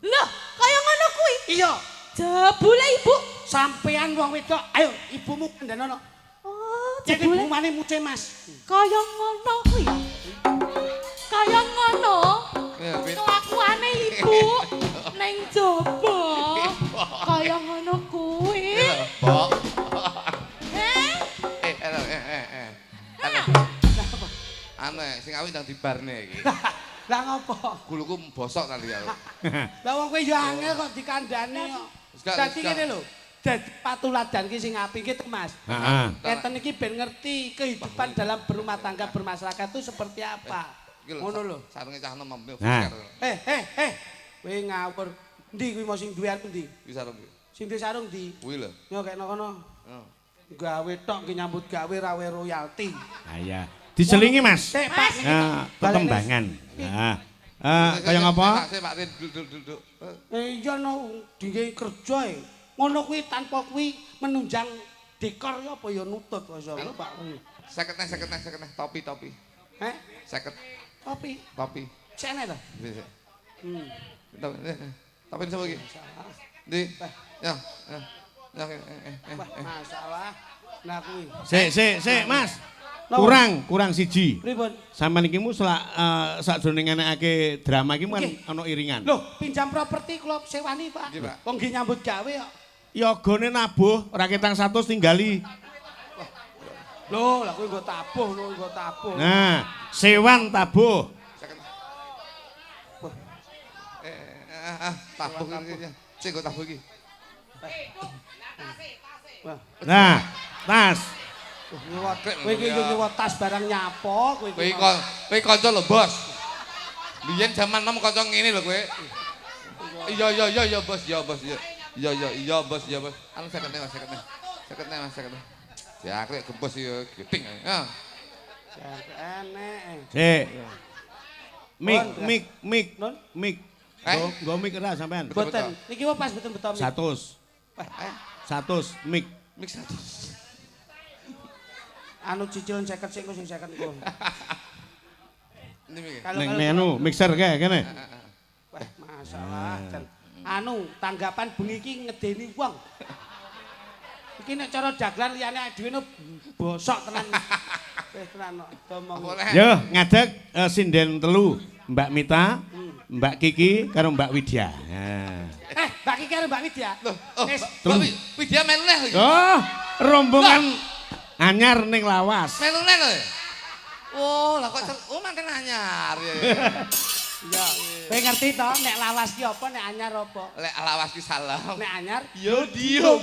Loh, kaya ngono kuwi. Iya, Jebule ibu. sampean wong wedok, ayo ibumu kandhanono. Oh, Jadi jebule bumane muce Mas. kaya ngono kuwi. Kaya ngono. Ya, Pit. Kelakuane ibu ning jaba. Kaya ngono kuwi. Mbok. Heh? Anu sing awi ndang dibarne iki. Lah ngopo? Guluku bosok nanti aku. Lah wong kowe ya angel kok dikandhane kok. Dadi ngene lho. Dadi patuladan ki sing apik ki Mas. Heeh. Ngeten iki ben ngerti kehidupan dalam berumah tangga bermasyarakat itu seperti apa. Ngono lho. Sarunge cah nom. Nah. Kowe ngawur. Endi kuwi mau sing duwe aku endi? Kuwi sarung kuwi. Sing duwe sarung ndi? Kuwi lho. Yo kekno kono. Heeh. Gawe tok ki nyambut gawe rawe royalti. Ha iya. Diselingi, Mas. Sik, Pak. Nah, tetembangan. Nah. Kaya ngapa? Sik, Pak Rin, duduk duduk. Iya no dingge kerja e. Ngono kuwi tanpa kuwi menunjang dekor ya apa ya nutut kok iso Pak. 50 50 50 topi topi. Heh? 50 Topi. topi. Cene to? Topi sapa iki? Ndi? Ya, ya. Ya, Wah, masalah. Nah kuwi. Sik, sik, sik, Mas. Kurang siji. Pripun? Sampeyan iki mu sakjroning ngenekake drama iki kan ana iringan. Loh, pinjam properti kula sewani, Pak. Wong nggih nyambut gawe kok. Yogone nabuh ora ketang 100 tinggali. Lho, lah kuwi nggo tabuh, lho nggo tabuh. Nah, sewan tabuh. Tabuh iki. Sing nggo tabuh iki. Nah, tas. Kowe iki yo nyewa tas barang nyapo kowe iki. Kowe kanca lho, Bos. Biyen jaman nom kanca ngene lho kowe. Iya iya iya iya Bos, iya Bos, iya. Iya iya iya Bos, iya Bos. Anu 50 Mas, 50. 50 Mas, 50. Jangkrik gembos ya geting. Ya. Jangkrik enek. Sik. Mik mik mik mik. Nggo mik ora sampean? Mboten. Niki wae pas mboten beto mik. 100. 100 mik. Mik 100. Anu cicilan 50 sik sing 50 ku. Ning anu mixer kae kene. Wah, masalah. Anu tanggapan bengi iki ngedeni wong. Iki nek cara dagelan liyane dhewe bosok tenan. Wis tenan kok omong. Yo ngadeg sinden telu, Mbak Mita, Mbak Kiki karo Mbak Widya. Mbak Kiki karo Mbak Widya. Loh, Mbak Widya melu neh iki. Oh, rombongan anyar ning lawas. Melu neh lho. Oh, lah kok oh manten anyar ya. Iya. Kowe ngerti to nek lawas ki apa nek anyar apa? Lek lawas ki salah. Nek anyar yo diem.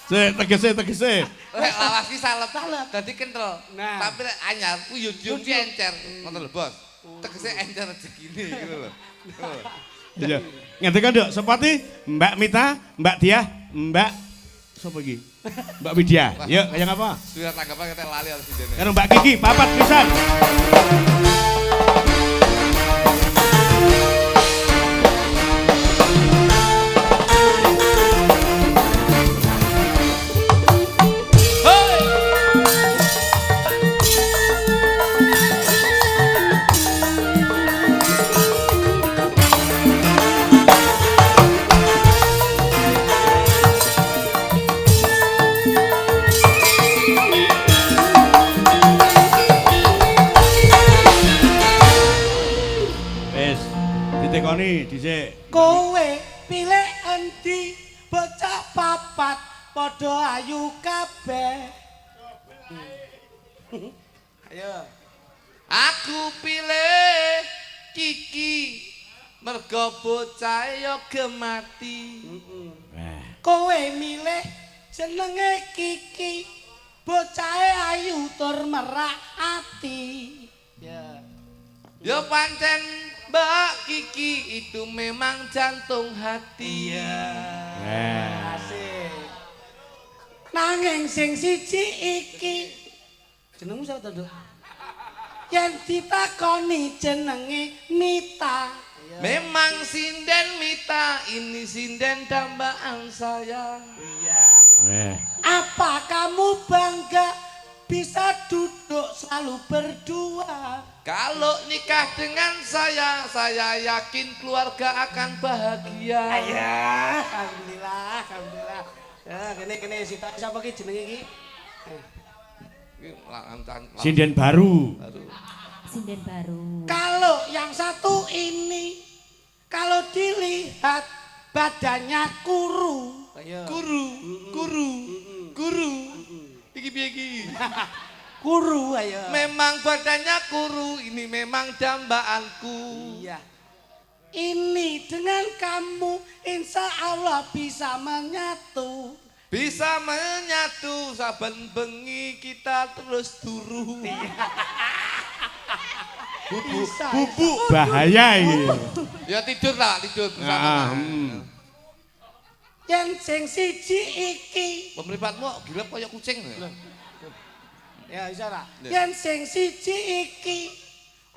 Sik tegese. Lek lawas ki salep, dadi kental. Nah. Tapi lek anyar ku yo diem ki encer. Ngoten lho, Bos. Tegese encer rezekine gitu lho. Iya. Ngerti kan, Dok? Sepati Mbak Mita, Mbak Diah, Mbak sapa iki? Mbak Widya. Yuk, kaya ngapa? Sudah tanggapan kita lali harus idene. Karo Mbak Kiki, papat pisan. Ditekoni dhisik. Kowe pilih endi bocah papat padha ayu kabeh. Ayo. Aku pilih Kiki mergo bocah yo gemati. Kowe milih jenenge Kiki bocahe ayu tur merak ati. Ya. Ya pancen Mbak Kiki itu memang jantung hati. Iya. Asik. Nanging sing siji iki jenengmu sapa to, Nduk? Yen ditakoni jenenge Mita. Memang sinden Mita, ini sinden dambaan saya. Iya. Apa kamu bangga bisa duduk selalu berdua? Kalau nikah dengan saya, saya yakin keluarga akan bahagia. Ya, alhamdulillah, alhamdulillah. Ya, kene sita sapa ki jenenge iki? Sinden baru. Sinden baru. Kalau yang satu ini, kalau dilihat badannya kuru. Kuru, kuru, kuru. Iki piye iki? Kuru ayo. Memang badannya kuru, ini memang dambaanku. Iya. Ini dengan kamu insya Allah bisa menyatu. Bisa menyatu saben bengi kita terus turu. Bubu, bubu. Bahaya ini. Ya tidur lah, tidur bersama. Yang sing siji iki. Pemripatmu gilap kaya kucing. Ya bisa lah. Yen sing siji iki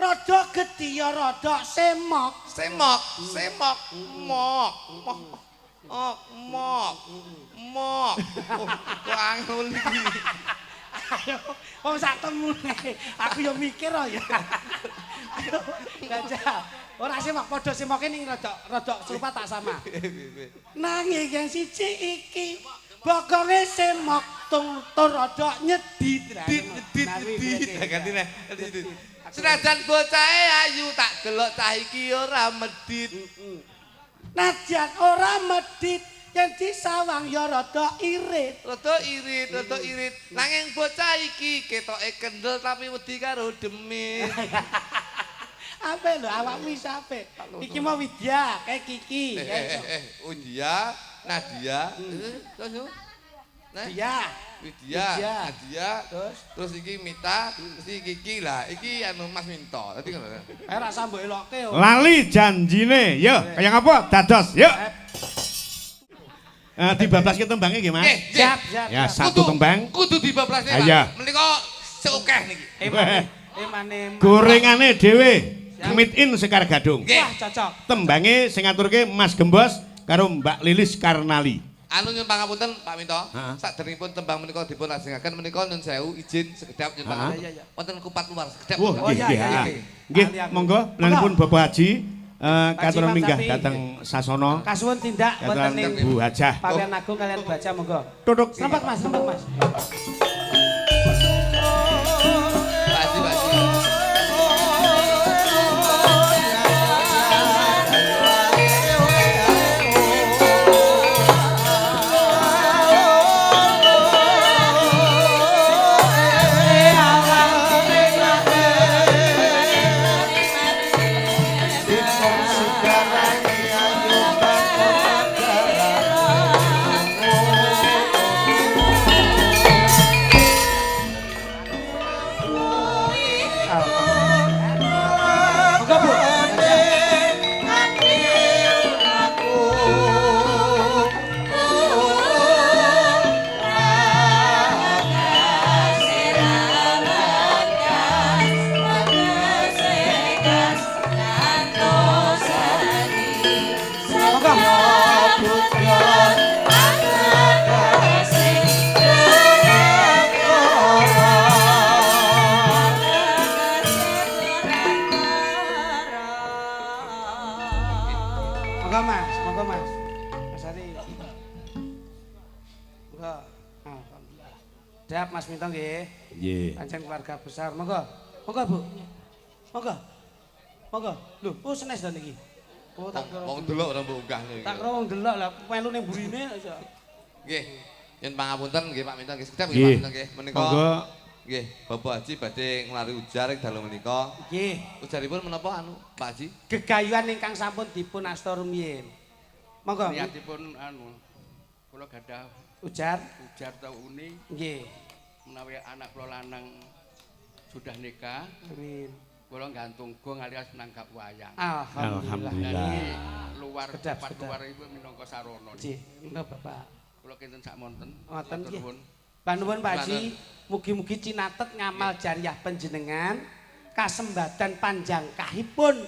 rada gedhi ya rada semok. Semok, semok, mok, mok, mok, mok. Kok angel iki. Ayo, wong sak temune. Aku yo mikir oh ya. Ayo, jajal. Ora semok padha semoke ning rada rada serupa tak sama. Nanging yang siji iki bokonge semok tung tur rada nyedit. Dit dit dit ganti neh. Senajan bocahe ayu tak delok cah iki ora medit. Najan ora medit yen disawang ya rada irit. Rada irit, rada irit. Nanging bocah iki ketoke kendel tapi wedi karo demit. Apik lho awakmu iso apik. Iki mau Widya, kayak Kiki. Undia, Nadia, terus yo. Nah, Dia. Widya, Widya. Nadia, Terus terus iki Mita, terus iki Kiki lah, iki anu Mas Minto. Dadi ngono. Ora mbok elokke yo. Lali janjine. Yo, kaya ngapa? Dados. Yuk. Dibablaske tembange nggih, Mas. Siap, siap. Ya, satu tembang. Kudu dibablasne, Pak. Iya. Menika seokeh niki. Emane, emane. Gorengane dhewe. Meet in Sekar Gadung. Nggih. Wah, cocok. Tembange sing ngaturke Mas Gembos karo Mbak Lilis Karnali. Anu nyuwun pangapunten Pak Minto, Heeh. sakderengipun tembang menika dipun lajengaken menika nyun sewu izin sekedhap nyuwun pangapunten. Iya, iya. Wonten kupat luar sekedhap. Wah, Oh, nggih, iya, nggih. iya, ah. iya. Nggih, Ahli aku. monggo plenipun Bapak Haji katuran Imam minggah Sapi. dhateng sasana Kasuwun tindak wonten katuran ing Bu Hajah. Pawian Agung kalian baca monggo. Tutuk. Serempak Mas, serempak Mas. Pak Haji, Pak Haji. Monggo Bu. Monggo. Monggo Mas, monggo Mas. Mas Ari. Monggo. Alhamdulillah. Dap Mas Minto nggih. Nggih. Pancen keluarga besar. Monggo. Monggo Bu. Monggo. Monggo. Lho, oh senes to niki. Oh tak kira. Wong delok ora mbok unggah niki. Tak kira wong delok lah melu ning burine iso. Nggih. Nyuwun pangapunten nggih Pak Minto nggih sekedhap nggih Pak Nggih. Minto nggih. Menika Monggo nggih Bapak Haji badhe nglari ujar ing dalu menika. Nggih. Ujaripun menapa anu Pak Haji? Gegayuhan ingkang sampun dipun asta rumiyin. Monggo. Niatipun anu kula gadah Ujar. ujar tau uni Nggih. menawi anak kula lanang sudah nikah, Amin. kula gantung gong alias nanggap wayang. Alhamdulillah. Alhamdulillah. Niki luar Sedap, tempat sedap. luar iku minangka sarana. Nggih, monggo Bapak. Kula kinten sak monten. Ngoten Matur nggih. nuwun. Panuwun Pak Haji, mugi-mugi cinatet ngamal jariah panjenengan kasembadan panjang kahipun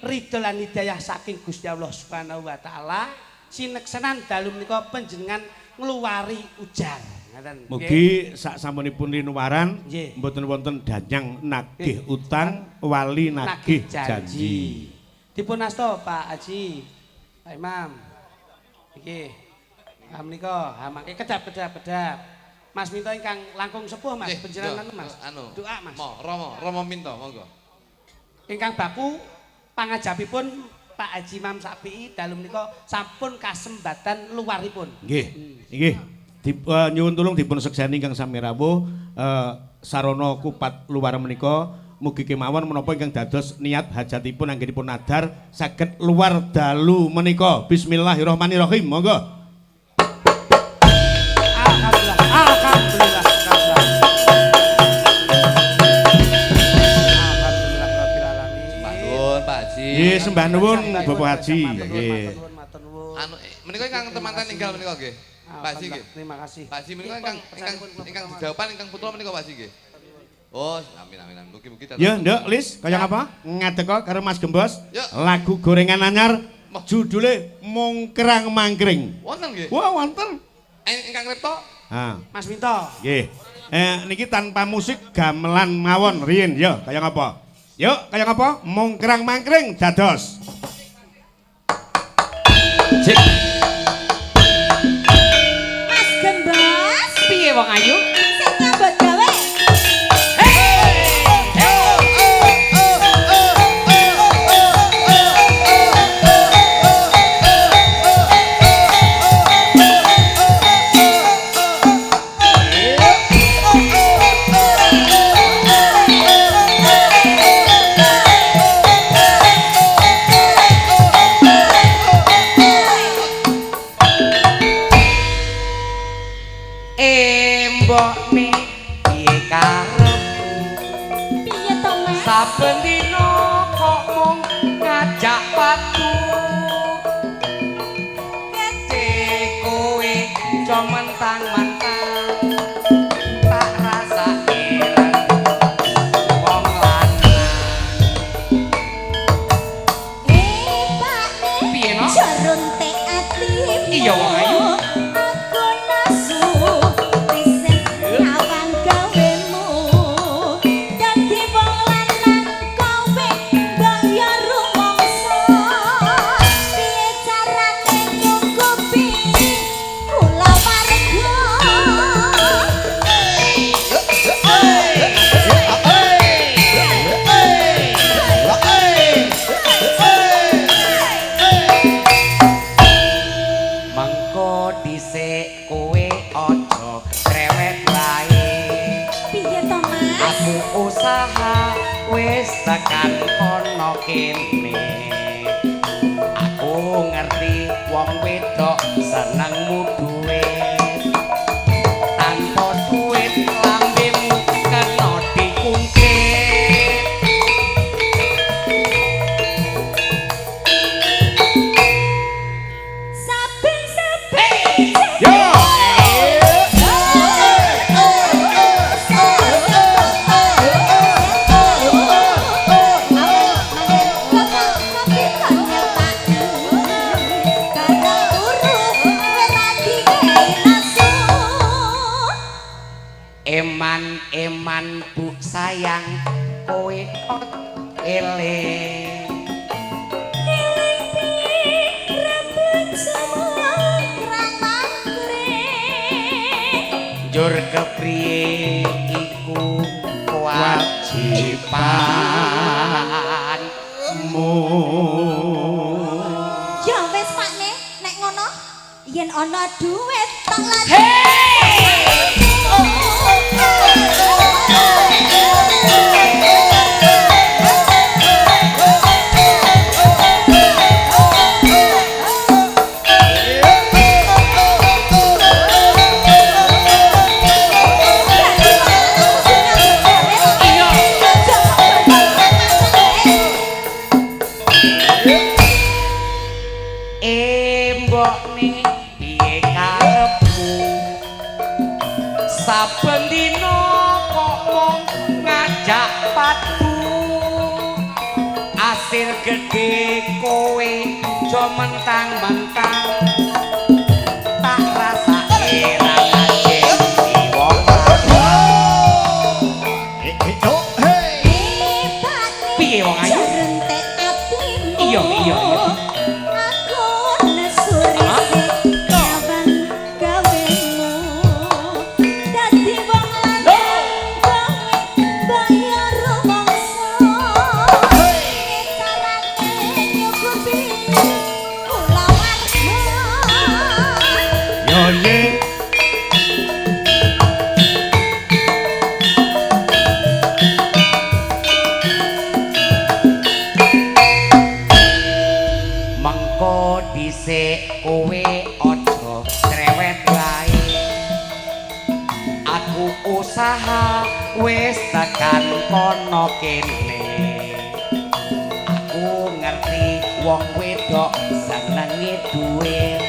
ridho lan hidayah saking Gusti Allah Subhanahu wa taala sineksenan dalu menika panjenengan ngluwari ujar. Ngaten. Mugi sak sampunipun linuwaran Nggih. mboten wonten danyang nagih utang wali nagih janji. Dipun asta Pak Haji, Pak Imam. Nggih. Ha menika, ha mangke kedap kedap kedap. Mas Minto ingkang langkung sepuh Mas, Nggih, panjenengan yo, Mas. Anu. Doa Mas. Mo, Romo, Romo Minto monggo. Ingkang baku pangajapipun Pak Haji Imam Sapi'i dalu menika sampun kasembatan luwaripun. Nggih. Nggih. Nyuwun tulung dipun sekseni ingkang sami rawuh sarana kupat luar menika mugi kemawon menapa ingkang dados niat hajatipun anggenipun nadar saged luar dalu menika. Bismillahirrahmanirrahim. Monggo. Alhamdulillah. Alhamdulillah. Alhamdulillah. Alhamdulillah rabbil alamin. Sembah nuwun Pak Haji. Nggih, sembah nuwun Bapak Haji. Nggih. Matur nuwun. Anu menika ingkang temanten ninggal menika nggih. Pak Haji nggih. Terima kasih. Pak Haji menika ingkang ingkang ingkang dijawab ingkang putra menika Pak Haji nggih. Oh, amin amin amin. Mugi-mugi dados. Ya, Nduk, Lis, kaya apa? Ngadeka karo Mas Gembos. Yuk. Lagu gorengan anyar Moh. judule Mongkrang Mangkring. Wonten nggih. Wah, wonten. Ingkang ripta Ha, Mas Minto. nggih. Niki tanpa musik gamelan mawon riyin ya, kaya ngapa? Yuk, kaya ngapa? Mongkrang-mangkring dados. Cek. Mas Gembos, Piye wong ayu? Sing nyambut gawe. Mbokne piye karepmu? Piye to, Mas? Saben dina kok mung ngajak padu. Gede kowe aja mentang-mentang. Tak rasake wong lanang. Pakne. Piye, no? Jarunte atimu. Iya, wong ayu. Aku nesu riset nyawang gawemu. Dadi wong lanang kowe mbok yo rumangsa. Piye carane nyukupi kulawarga? Mengko dhisik kowe aja rewet wae. Piye to, Mas? Aku usaha wis tekan kono kene. Aku ngerti wong wedok senengmu duit. Tanpa duit lambemu kena dikungkit. Saben-saben. Yo! Eman-eman bu sayang kowe eling. Njur kepriye iku kewajiban. Mu. Ya wis Pakne, nek ngono yen ana duit tak lagi. Mbokne piye karepmu? Saben dina kok mung ngajak padu. Asil gedhe kowe aja mentang-mentang. Tak rasake ra ngajeni wong lanang. Piye wong ayu? Iya, iya, iya. Aku nesu risik nyawang gawemu. Dadi wong lanang kowe bayar rumangsa. Piye carane nyukupi kulawarga? Yo ye. Mengko dhisik kowe aja cerewet wae. Aku usaha wis tekan kono kene. Aku ngerti wong wedok senenge duit.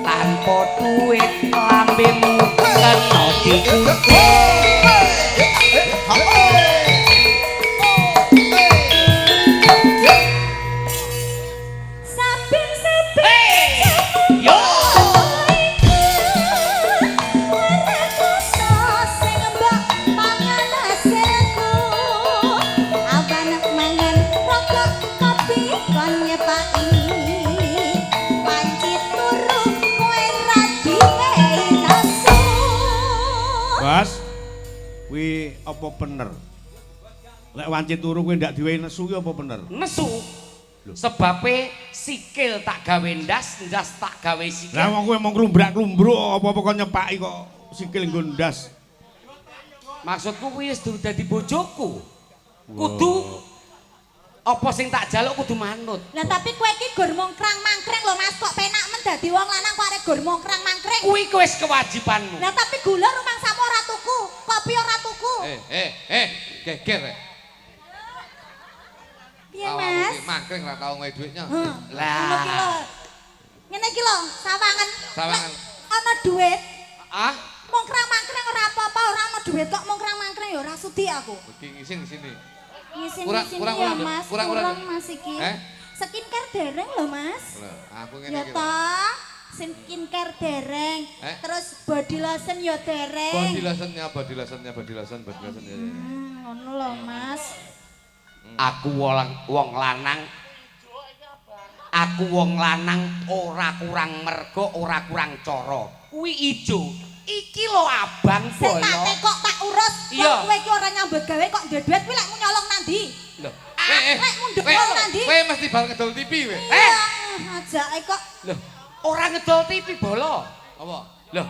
Tanpa duit lambemu kena dikungkit. Saben-saben Yo! Ora kuasa apa bener? Lek wanci turu kowe ndak diwehi nesu ki apa bener? Nesu. Sebabe sikil tak gawe ndas, ndas tak gawe sikil. Lah wong kowe mung klumbrak-klumbruk apa-apa kok nyepaki kok sikil nggo ndas. Maksudku kuwi wis dadi bojoku. Kudu apa sing tak jaluk kudu manut. Lah tapi kowe iki gur mongkrang-mangkring lho Mas, kok penak men dadi wong lanang kok arek gur mongkrang-mangkring. Kuwi ku wis kewajibanmu. Lah tapi gula rumangsamu ora tuku, kopi ora tuku. Geger. Piye Mas? Mangkring ora tau ngewe dhuwitnya. Lah. Ngono ki lho. Ngene iki lho, sawangan. Sawangan. Ana dhuwit. Ah, Mongkrang-mangkring ora apa-apa, ora ana dhuwit kok mongkrang-mangkring ya ora sudi aku. iki ngisin sini. Ngisin-ngisin Kurang, ya kurang, Mas, kurang, kurang, kurang. Mas iki. Eh? Skincare dereng lho Mas. Lho, aku ngene Ya iki. toh, skincare dereng, Eh? terus body lotion ya dereng. Body lotionnya, body lotionnya, body lotion, body lotion. Ya, ya, ya. Ngono lho Mas. Aku wong lanang. Aku wong lanang ora kurang mergo, ora kurang cara. Kuwi ijo. Iki lho abang Sing tak bolo. tekok tak urus, Iya. wong kowe iki ora nyambut gawe kok duwe duit kuwi lek mu nyolong nang ndi? Lho, Lek mundhek wong nang ndi? Kowe mesti bar ngedol TV kowe. Iya, ajake kok. Lho, ora ngedol TV bolo. Apa? Lho,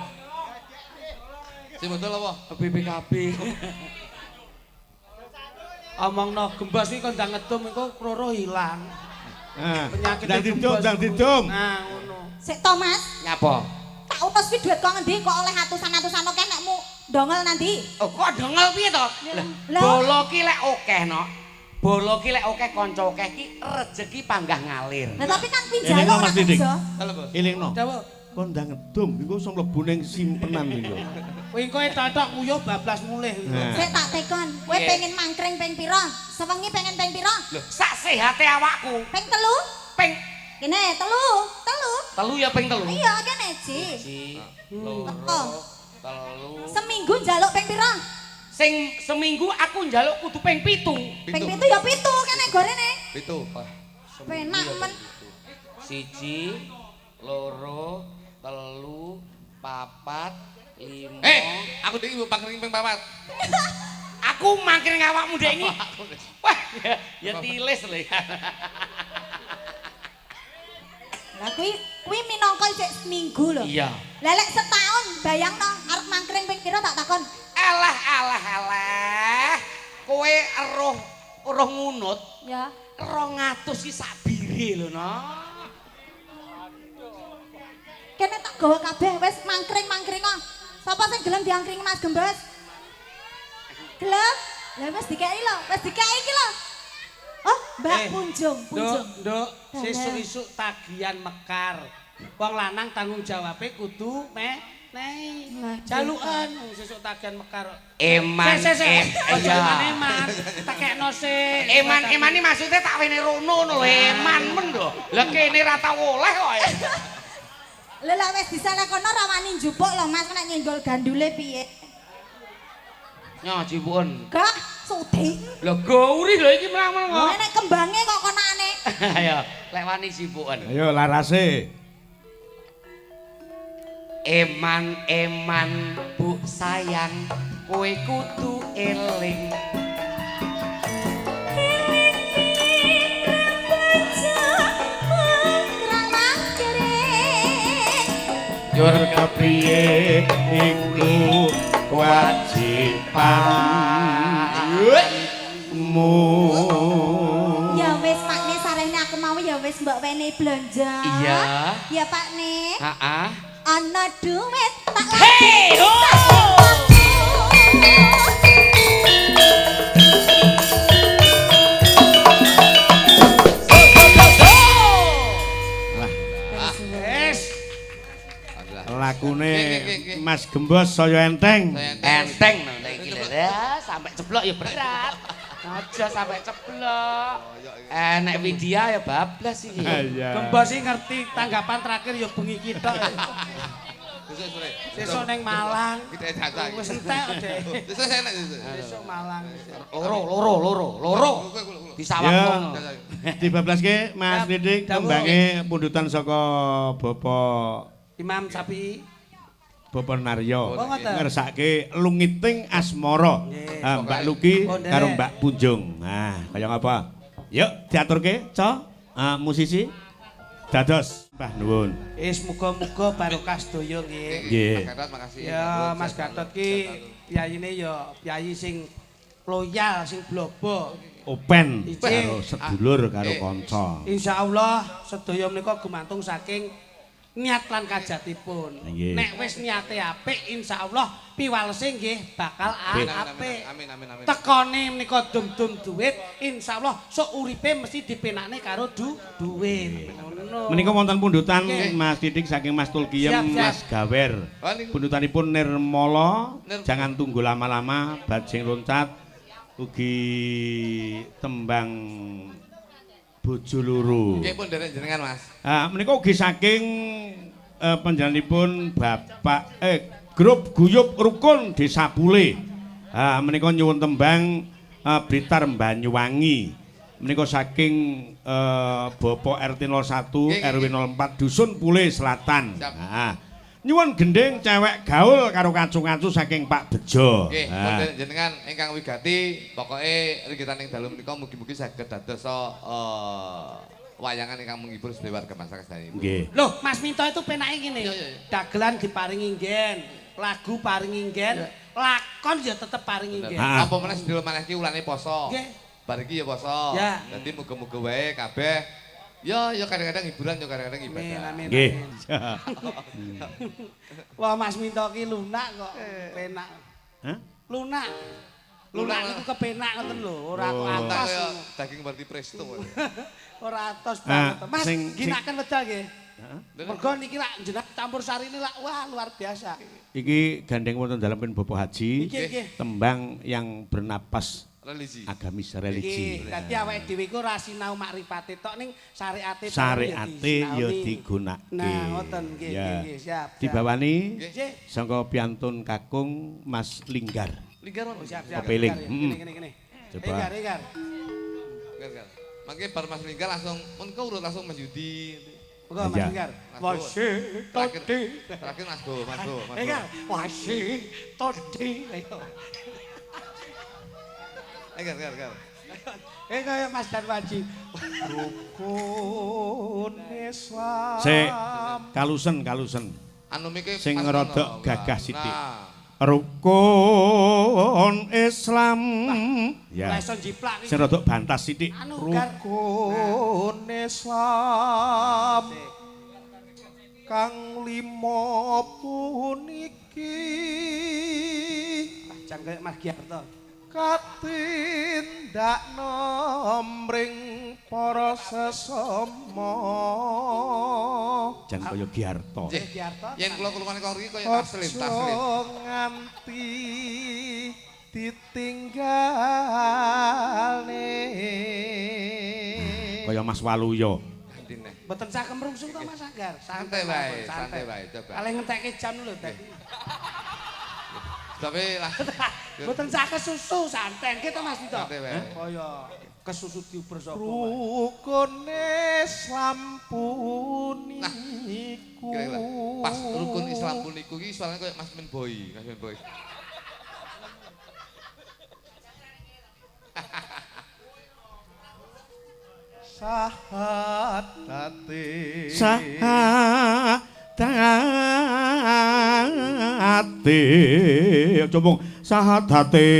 Sing ngedol apa? BPKB. Omongno gembos iki kon ndang ngedum engko kloro ilang. Nah, Penyakit ndang didum, ndang didum. Nah, ngono. Sik to Mas, Nyapa? tak urus kuwi duit kok ngendi kok oleh atusan-atusan akeh nek mu dongol nang ndi? Oh, kok dongol piye to? Lah, Lah. bolo ki lek akeh no. Bolo ki lek akeh kanca akeh ki rejeki panggah ngalir. Lah tapi kan kuwi Elingno, njaluk Mas ora Didik. kerja. Halo, Bos. Elingno. Dawa. Kon ndang ngedum iku iso mlebu ning simpenan iku. Kowe engko totok nguyuh bablas mulih. Nah. Sik tak tekon, kowe Piye? pengen mangkring ping pira? Sewengi pengen ping pira? Lho, sak sehate awakku. Ping telu? Ping Kene telu, telu. telu ya ping telu. Iya, kene Ji. Siji, loro, telu. Seminggu njaluk ping pira? Sing seminggu aku njaluk kudu ping 7. Ping 7 ya 7 kene gorene. 7. Penak men. 1, 2, 3, 4, 5. Aku ndek ibu pangkring ping 4. Aku mangkring awakmu ndek iki. Wah, ya tilis lho. Lah kuwi minangka isih seminggu lho. Iya. Lah lek setahun bayangno arep mangkring ping pira tak takon. Alah alah alah. Kowe eruh eruh ngunut Ya. 200 iki sak bire lho, no. Kene tak gawa kabeh wis mangkring-mangkring kok. Sapa sing gelem diangkring Mas Gembos? Gelem? Lah wis dikeki lho, wis dikeki iki lho. Oh, Mbak Punjung, Punjung. Nduk, nduk, sesuk-isuk tagihan mekar. Wong lanang tanggung jawabe kudu menehi. Jalukan sesuk tagihan mekar. Eman, Sik, sik, sik. Ojo iya. eman-eman. Tekekno sik. Eman eman iki maksudnya tak wene rono ngono lho, eman men lho. Lah kene ra tau oleh kok. Lah lah wis disaleh kono ra wani njupuk lho Mas, nek nyenggol gandule piye? Nyo jipuken. Gak sudi. Lho gauri lho iki menang-menang kok. Nek kembange kok konane. Ayo, lek wani jipuken. Ayo larase. Eman eman bu sayang, kowe kudu eling. Yur kepriye iku kewajibanmu. Ya wis Pak Ne sarehne aku mau ya wis mbok wene blonjo. Iya. Ya Pak Ne. Heeh. Ana duit tak Hei, ho! Lah, Wis. lakune Mas Gembos saya enteng. Enteng no nek iki lho. Ya, sampai ceblok ya berat. Aja sampai ceblok. Nek Widya ya bablas iki. Iya. Gembos iki ngerti tanggapan terakhir ya bengi iki tok. Sesuk sore. Sesuk ning Malang. Kita caca. Wis entek deh. Sesuk enak sesuk. Sesuk Malang. Loro, loro, loro, loro. Disawang Ya. wong. Dibablaske Mas Didik Dawuh. kembange pundutan saka Bapak Imam Syafi'i. Bapak Naryo. Oh, ngoten. Ngersake lungiting asmara. Nggih. Ah, Mbak Luki Oh, nderek. karo Mbak Punjung. Nah, kaya ngapa? Yuk diaturke, Co. Ah, musisi. Dados. Mbah nuwun. Wis muga-muga barokah sedaya nggih. Nggih. Mas Gatot makasih. Ya Mas Gatot ki piyayine ya piyayi sing loyal, sing blobo. Open Ije. karo sedulur karo Eh. kanca. Insyaallah sedaya menika gumantung saking niat lan kajatipun. Nggih. Nek wis niate apik, insyaallah piwalese nggih bakal Apik. apik. Amin amin amin. Tekone menika dum-dum duit, insyaallah sok uripe mesti dipenakne karo duit. Ngono. Menika wonten pundutan Nggih. Mas Didik saking Mas Tulkiyem, Siap, siap. Mas Gawer. Oh, niku. Pundutanipun Nirmala, jangan tunggu lama-lama, bajing loncat ugi tembang bojo loro. Nggih pun derek jenengan Mas. Ah, menika ugi saking panjenenganipun Bapak grup Guyub Rukun Desa Pule. Ah, menika nyuwun tembang Blitar Banyuwangi. Menika saking Bapak RT 01 Nggih, RW 04 Dusun Pule Selatan. Siap. Ah, nyuwun gending cewek gaul karo kacung-kacu saking Pak Bejo. Nggih, pun Ah, derek jenengan ingkang wigati pokoke ringgitan ing dalu menika mugi-mugi saged dados wayangan ingkang menghibur sedaya warga masyarakat sedaya. Nggih. Loh, Mas Minto itu penake ngene. Iya, iya, iya. Dagelan diparingi nggen, lagu paringi nggen, lakon ya tetep paringi nggen. Ah. Apa meneh sedilo maneh iki ulane poso. Nggih. Bar iki ya poso. Ya. Dadi muga-muga wae kabeh ya ya kadang-kadang hiburan ya kadang-kadang Amin, ibadah. amin. Nggih. amin. Wah, Mas Minto ki lunak kok, penak. Hah? Lunak. Lunak niku kepenak ngoten lho, ora kok Oh. Tak atos. kaya daging berarti presto. Ora atos Ah, banget. Mas, ginaken wedal nggih. Mergo niki lak jenengan campur sarine lak wah luar biasa. Iki gandeng wonten dalem pun Bapak Haji. Nggih, nggih. Tembang yang bernapas Religi. agamis religi. Nggih, dadi awake dhewe iku ora sinau makrifate tok ning syariate Syariate ya digunakake. Nah, ngoten nggih Ya. nggih nggih, siap. siap. Dibawani Nggih. sangka piantun kakung Mas Linggar. Linggar Oh, siap siap. Kepiling. Linggar, ya. Mm. Kene kene kene. Coba. Linggar, linggar. Linggar. Mangke bar Mas Linggar langsung mun urut langsung Mas Yudi. Monggo Mas Iya. Linggar. Mas Go. Terakhir, terakhir Mas Go, Mas Go, Mas Go. Linggar. Wasi todi. Ayo. Linggar, linggar, linggar. Eh kaya Mas Darwaji. Rukun Islam. Sik kalusen kalusen. Anu mike Sing pas rodok ngono. gagah sithik. Nah. Rukun Islam. Ya. Ya. Iso jiplak Sing rodok bantas sithik. Anu gar. Rukun Islam kang lima puniki Jan kaya Mas Giarto. katindakno mring para sesama. Jan kaya Giarto. Nggih. Giarto. Yen kula kulungane kok ngriki kaya taslim, Aja taslim. nganti ditinggalne. Kaya Mas Waluyo. Gantine. Mboten sah kemrungsung to Mas Anggar. Santai wae, santai wae, coba. Kalih ngentekke jam lho dadi. Tapi lah Mboten sah kesusu santai nggih to Mas Dito. santai wae. Kaya kesusu diuber sapa wae. Rukun Islam puniku. Kira-kira pas rukun Islam puniku iki suarane koyo Mas Men Boy, Mas Men Boy. Sahadate. Sahadate. Aja mung sahadate.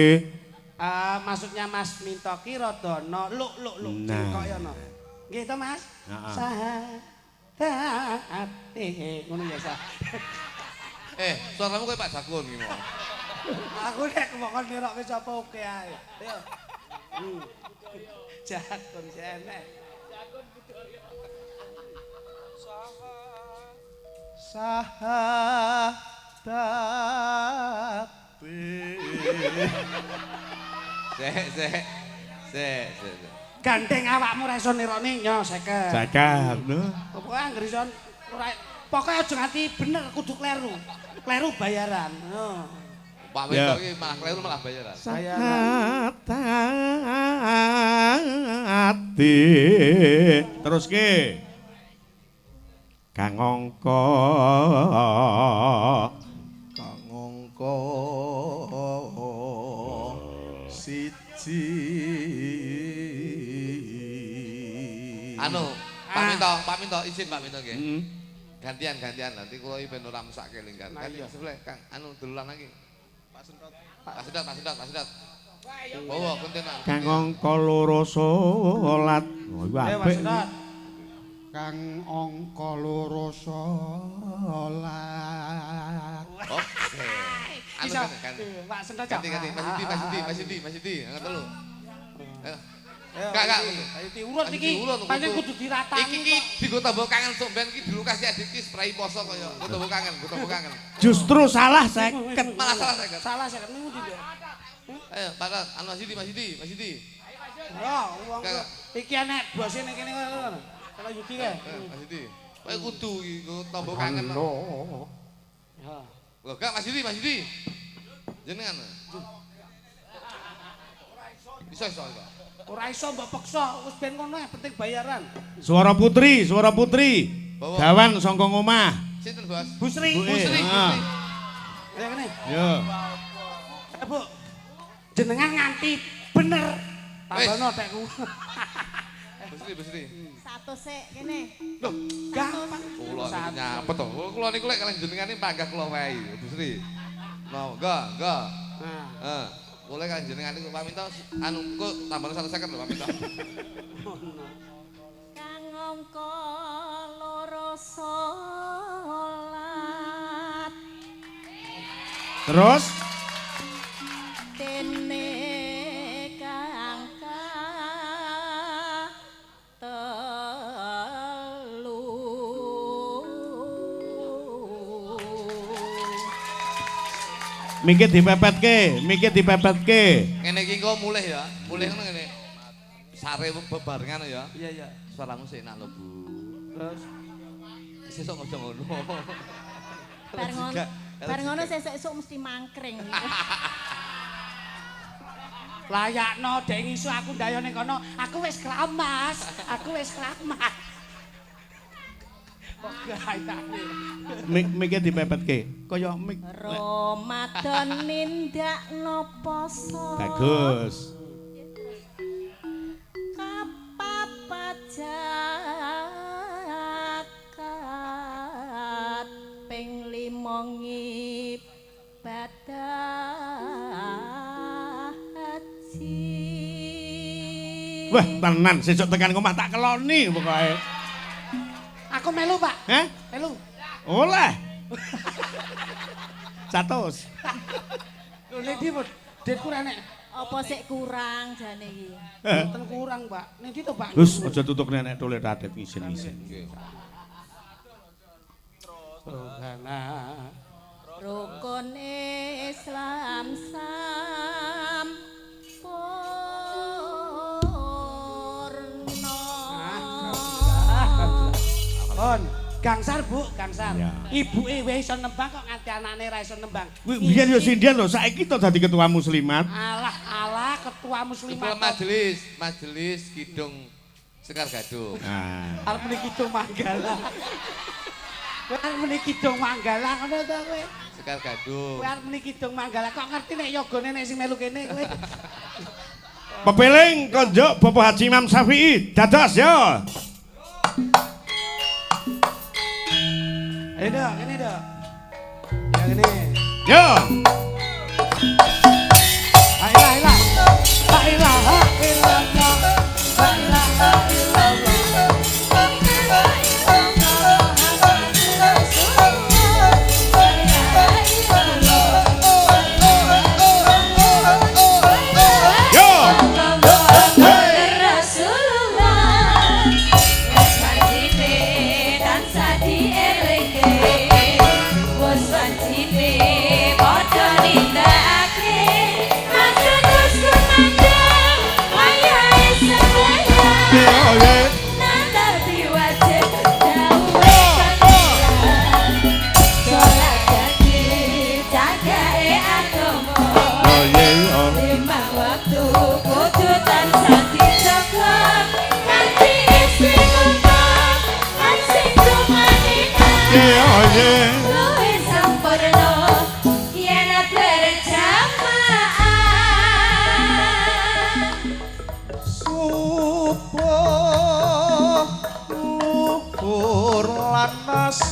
Ah, maksudnya Mas Minto ki rada no luk luk luk Nah. cengkok ya no. Nggih to Mas? Heeh. Sahadate ngono ya sah. Eh, suaramu koyo Pak Jakun iki mau. Aku nek mokon nirokke sapa oke ae. Ayo. Hmm. Jakun enek. Sahadate. Sek, sek. Sek, sek, sek. Gandeng awakmu ora iso nirokne nyo 50. Zakat lho. Pokoke anggere iso ora pokoke aja nganti bener kudu kleru. Kleru bayaran. Oh. Pak Ya. Winto iki malah kleru malah bayaran. Bayaran. Sahadate. Terus ke. Kang angka Anu, Pak Minto, Pak Minto izin Pak Minto nggih. Heeh. Gantian gantian nanti kula iki ben ora mesake lingkar. Nah, Ganti iya. sebelah Kang, anu dululan lagi. Pak Sentot. Pak Sedot, Pak Sedot, Pak Sedot. Bawa kontenan. Kang angka loro salat. Oh, iku Ayo Pak apik. Sentot. Kang angka loro salat. Oke. Anu Iso. ganti. Pak Sentot. Ganti ganti Mas Yudi, Mas Yudi, Mas Yudi, Mas Yudi, angkat telu. Ayo. Ayo, Kak, kak. Ayo diurut Ayo iki. diurut, Pancen kudu. kudu diratani. Iki ki digo tambah kangen sok ben ki dilukasi adik ki spray poso kaya nggo tambah kangen, nggo tambah kangen. Justru salah 50. Malah salah 50. Salah 50 niku ndi, Nduk? Ayo, Pak Rat, anu Mas Yudi, Mas Yudi, Mas Yudi. Ya, wong Kak. iki enek bose ning kene ngono. Kalau Yudi kae. Eh, Mas Yudi. Kowe kudu iki nggo tambah kangen. Ya. Lho, gak Mas Yudi, Mas Yudi. Jenengan. Iso iso iso. Ora iso mbok peksa, wis ben ngono ae, penting bayaran. Suara putri, suara putri. Bawa. Gawan sangka ngomah. Sinten, Bos? Bu Sri, Bu Bu Sri, Bu Ah. Sri. Ayo kene. Yo. Eh, Bu. Jenengan nganti bener. Wis. Tambahno tekku. Bu Sri, Bu Sri. Satu sik kene. Loh, Gampang. kula niku nyapet to. Kula niku lek kalih jenengane panggah kula wae, Bu Sri. No, enggak, enggak. Nah, Heeh. Boleh kan jenengan niku Pak Minto anu kok tambahno 150 lho Pak Minto. Kang angka loro salat. Terus Dene kang telu. mikir dipepetke, mikir dipepetke. Ngene iki engko mulih ya. Mulih ngono ngene. Sare bebarengan ya. iya iya. Suaramu sik enak lho, Bu. Terus Sesuk aja ngono. Bar ngono, bar ngono sesuk-esuk mesti mangkring. layakno dek ngisu aku ndayo ning kono, aku wis kramas, aku wis kramas. Kok gayane. Mik mikir dipepetke. Kaya mik. Ramadan nindakno poso. Bagus. Kapapat zakat ping lima ngibadah haji. Wah, tenan sesuk tekan omah tak keloni pokoke. Aku melu, Pak. Heh? Melu. Oleh. 100. Lho nek ndi, Bud? Ditku ra nek. Apa sik kurang jane iki? Mboten kurang, Pak. Ning ndi to, Pak? Gus, aja tutuk nenek tole tatit ngisin-ngisin. Rohana. Rukun Islam sampurna. Pun, gangsar Bu, gangsar. Ya. Ibuke wae iso nembang kok nganti anake ra iso nembang. Kuwi biyen yo sindian lho, saiki to dadi ketua muslimat. Alah, alah ketua muslimat. Ketua majelis, majelis Kidung Sekar Gadung. Nah. Arep muni Kidung Manggala. Kowe arep muni Kidung Manggala ngono to kowe. Sekar Gadung. Kowe arep muni Kidung Manggala kok ngerti nek yogane nek sing melu kene kowe. Pepeling konjuk Bapak Haji Imam Syafi'i dados yo. Ayo dok, kene dok. Ya kene. Yo. La ilaha illallah. La ilaha illallah. La ilaha illallah. Yo. Rasulullah wis wajibe tansah dielingke, wis wajibe padha nindakake, maksud kumandhang wayahe sembahyang. Yo yo. Nadar diwajib dawuhe kanthi salat dadi jagae agama. Oh ye oh. Lima waktu kudu tansah dijaga kanthi istiqomah lan sing tumanina. Ye oh ye. Luwih sampurna yen berjamaah. Subuh Luhur lan asar.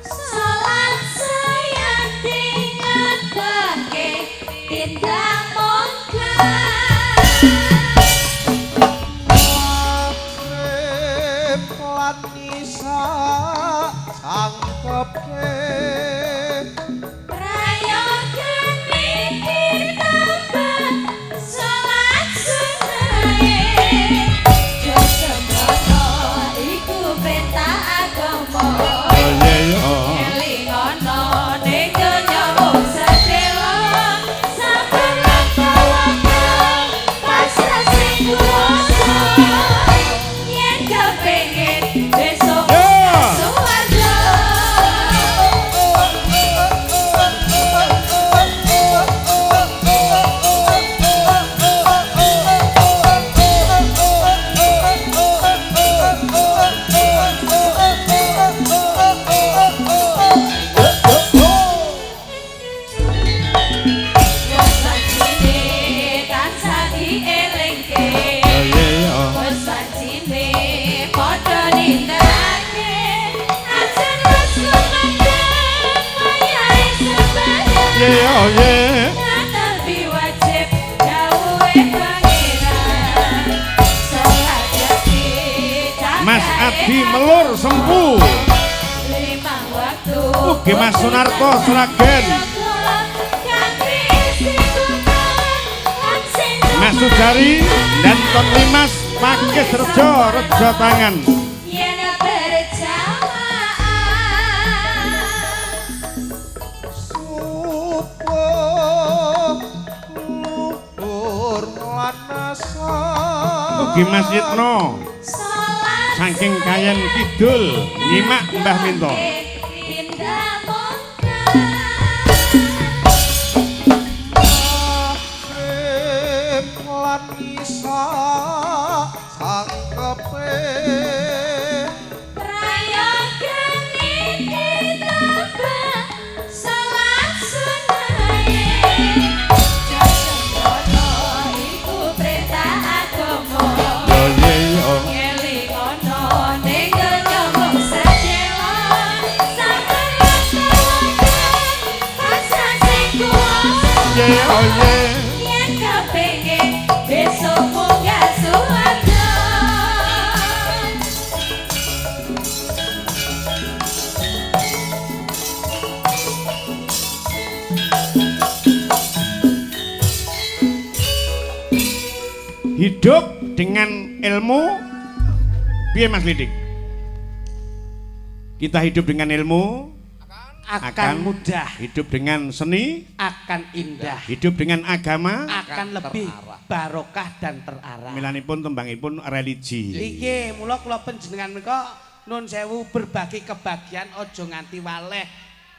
Salat sayati ngatake tindak mungkar. Maghrib lan Isya cangkepe. Prayogane ditambah salat sunnahe. Jo sembrono iku perintah agama. Elingono ning donya mung sedhela. Saben waktu pasrah sing kuwasa. Yen kepengin besok suwarga. Wes wajine tansah dielingke. Wes wajine padha nindakake. Aja wis kumandhang wayahe sembahyang. Tapi wajib dawuhe pangeran. Salat yati Mas Adi Melur Sempu. Limang waktu. Ugi Mas Sunarto Sragen. Mas Sujari dan Ton Limas Pakis Rejo Rejo Tangan. Yen berjamaah. Subuh luhur lan asar. Ugi Mas Yitno Salat saking Kayen Kidul nyimak Mbah Minto. Tindak mungkar. Maghrib lan Isya cangkepe. Prayogane ditambah salat sunnahe. Jo sembrono iku perintah agama. Ngelingono ning donya mung sedhela. Saben waktu pasrah sing kuwasa. Yen kepengin besok munggah suwarga. Hidup dengan ilmu piye Mas Lidik? Kita hidup dengan ilmu Akan mudah, hidup dengan seni, akan indah, hidup dengan agama, akan lebih barokah dan terarah. Milanipun tembangipun religi. Iki mula kula panjenengan menika nun sewu berbagi kebahagiaan aja nganti waleh.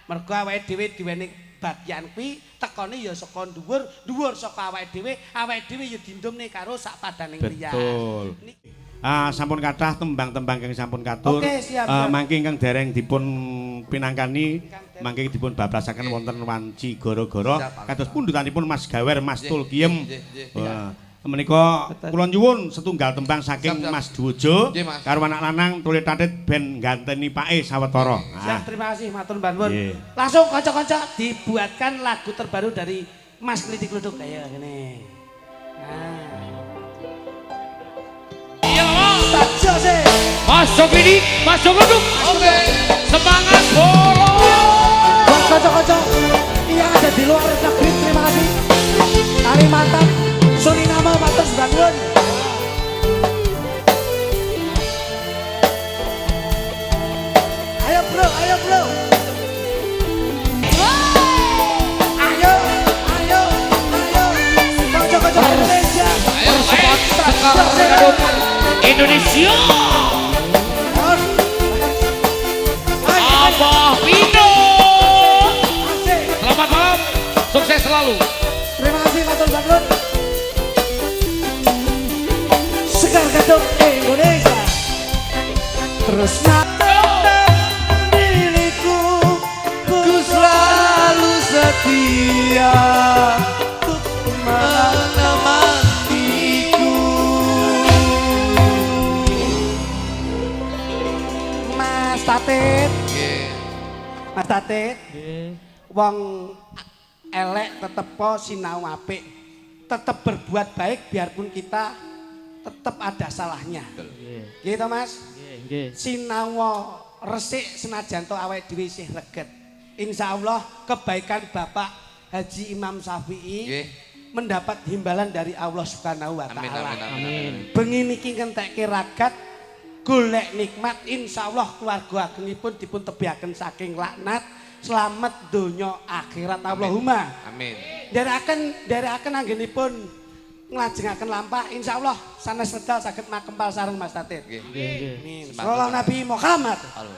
Mergo awake dhewe diweni bagian kuwi tekone ya saka dhuwur, dhuwur saka awake dhewe, awake dhewe ya dindumne karo sak padaning liya. Betul. Ah, sampun kathah tembang-tembang ingkang sampun katur. Oke, siap, siap. Mangke ingkang dereng dipun pinangkani, mangke dipun bablasaken wonten wanci gara-gara kados pundhutanipun Mas Gawer, Mas Tulkiem. Wah, menika kula nyuwun setunggal tembang saking Siap, siap. Mas Dwijo Nggih, Mas. karo anak lanang tule tatit ben ganteni pake sawetara. Siap, terima kasih matur nuwun. Nggih. Langsung kanca-kanca dibuatkan lagu terbaru dari Mas Klitik Kluduk kayak gini. Nah. Iya, Masuk ini, masuk Kluduk. Oke. Semangat bolo. Buat kanca-kanca yang ada di luar negeri terima kasih. Kalimantan, Suriname, matur nuwun. Ayo bro, ayo bro. Ayo, ayo, ayo. Kanca-kanca Indonesia. Persembahan Sekar Gadung Indonesia. Abah Pino. Selamat malam, sukses selalu. Terima kasih matur nuwun. Sekar Gadung Indonesia. Terus diriku, Ku selalu setia menemaniku. Tatit. Nggih. Mas Tatit. Wong elek tetep po sinau apik. Tetep berbuat baik biarpun kita tetep ada salahnya. Gitu Mas. Nggih. Sinau resik senajan to awake dhewe isih reget. Insyaallah kebaikan Bapak Haji Imam Syafi'i Nggih. mendapat himbalan dari Allah Subhanahu wa Amin taala. amin amin. Bengi niki ngentekke ragat golek nikmat, insyaallah keluarga agengipun dipun tebihaken saking laknat, slamet donya akhirat, Allahumma. Amin. Nderekaken anggenipun nglajengaken lampah, insyaallah sanes medal saged makempal sareng Mas Tatit. Nggih. Amin. Sallallahu Nabi Muhammad. Halo.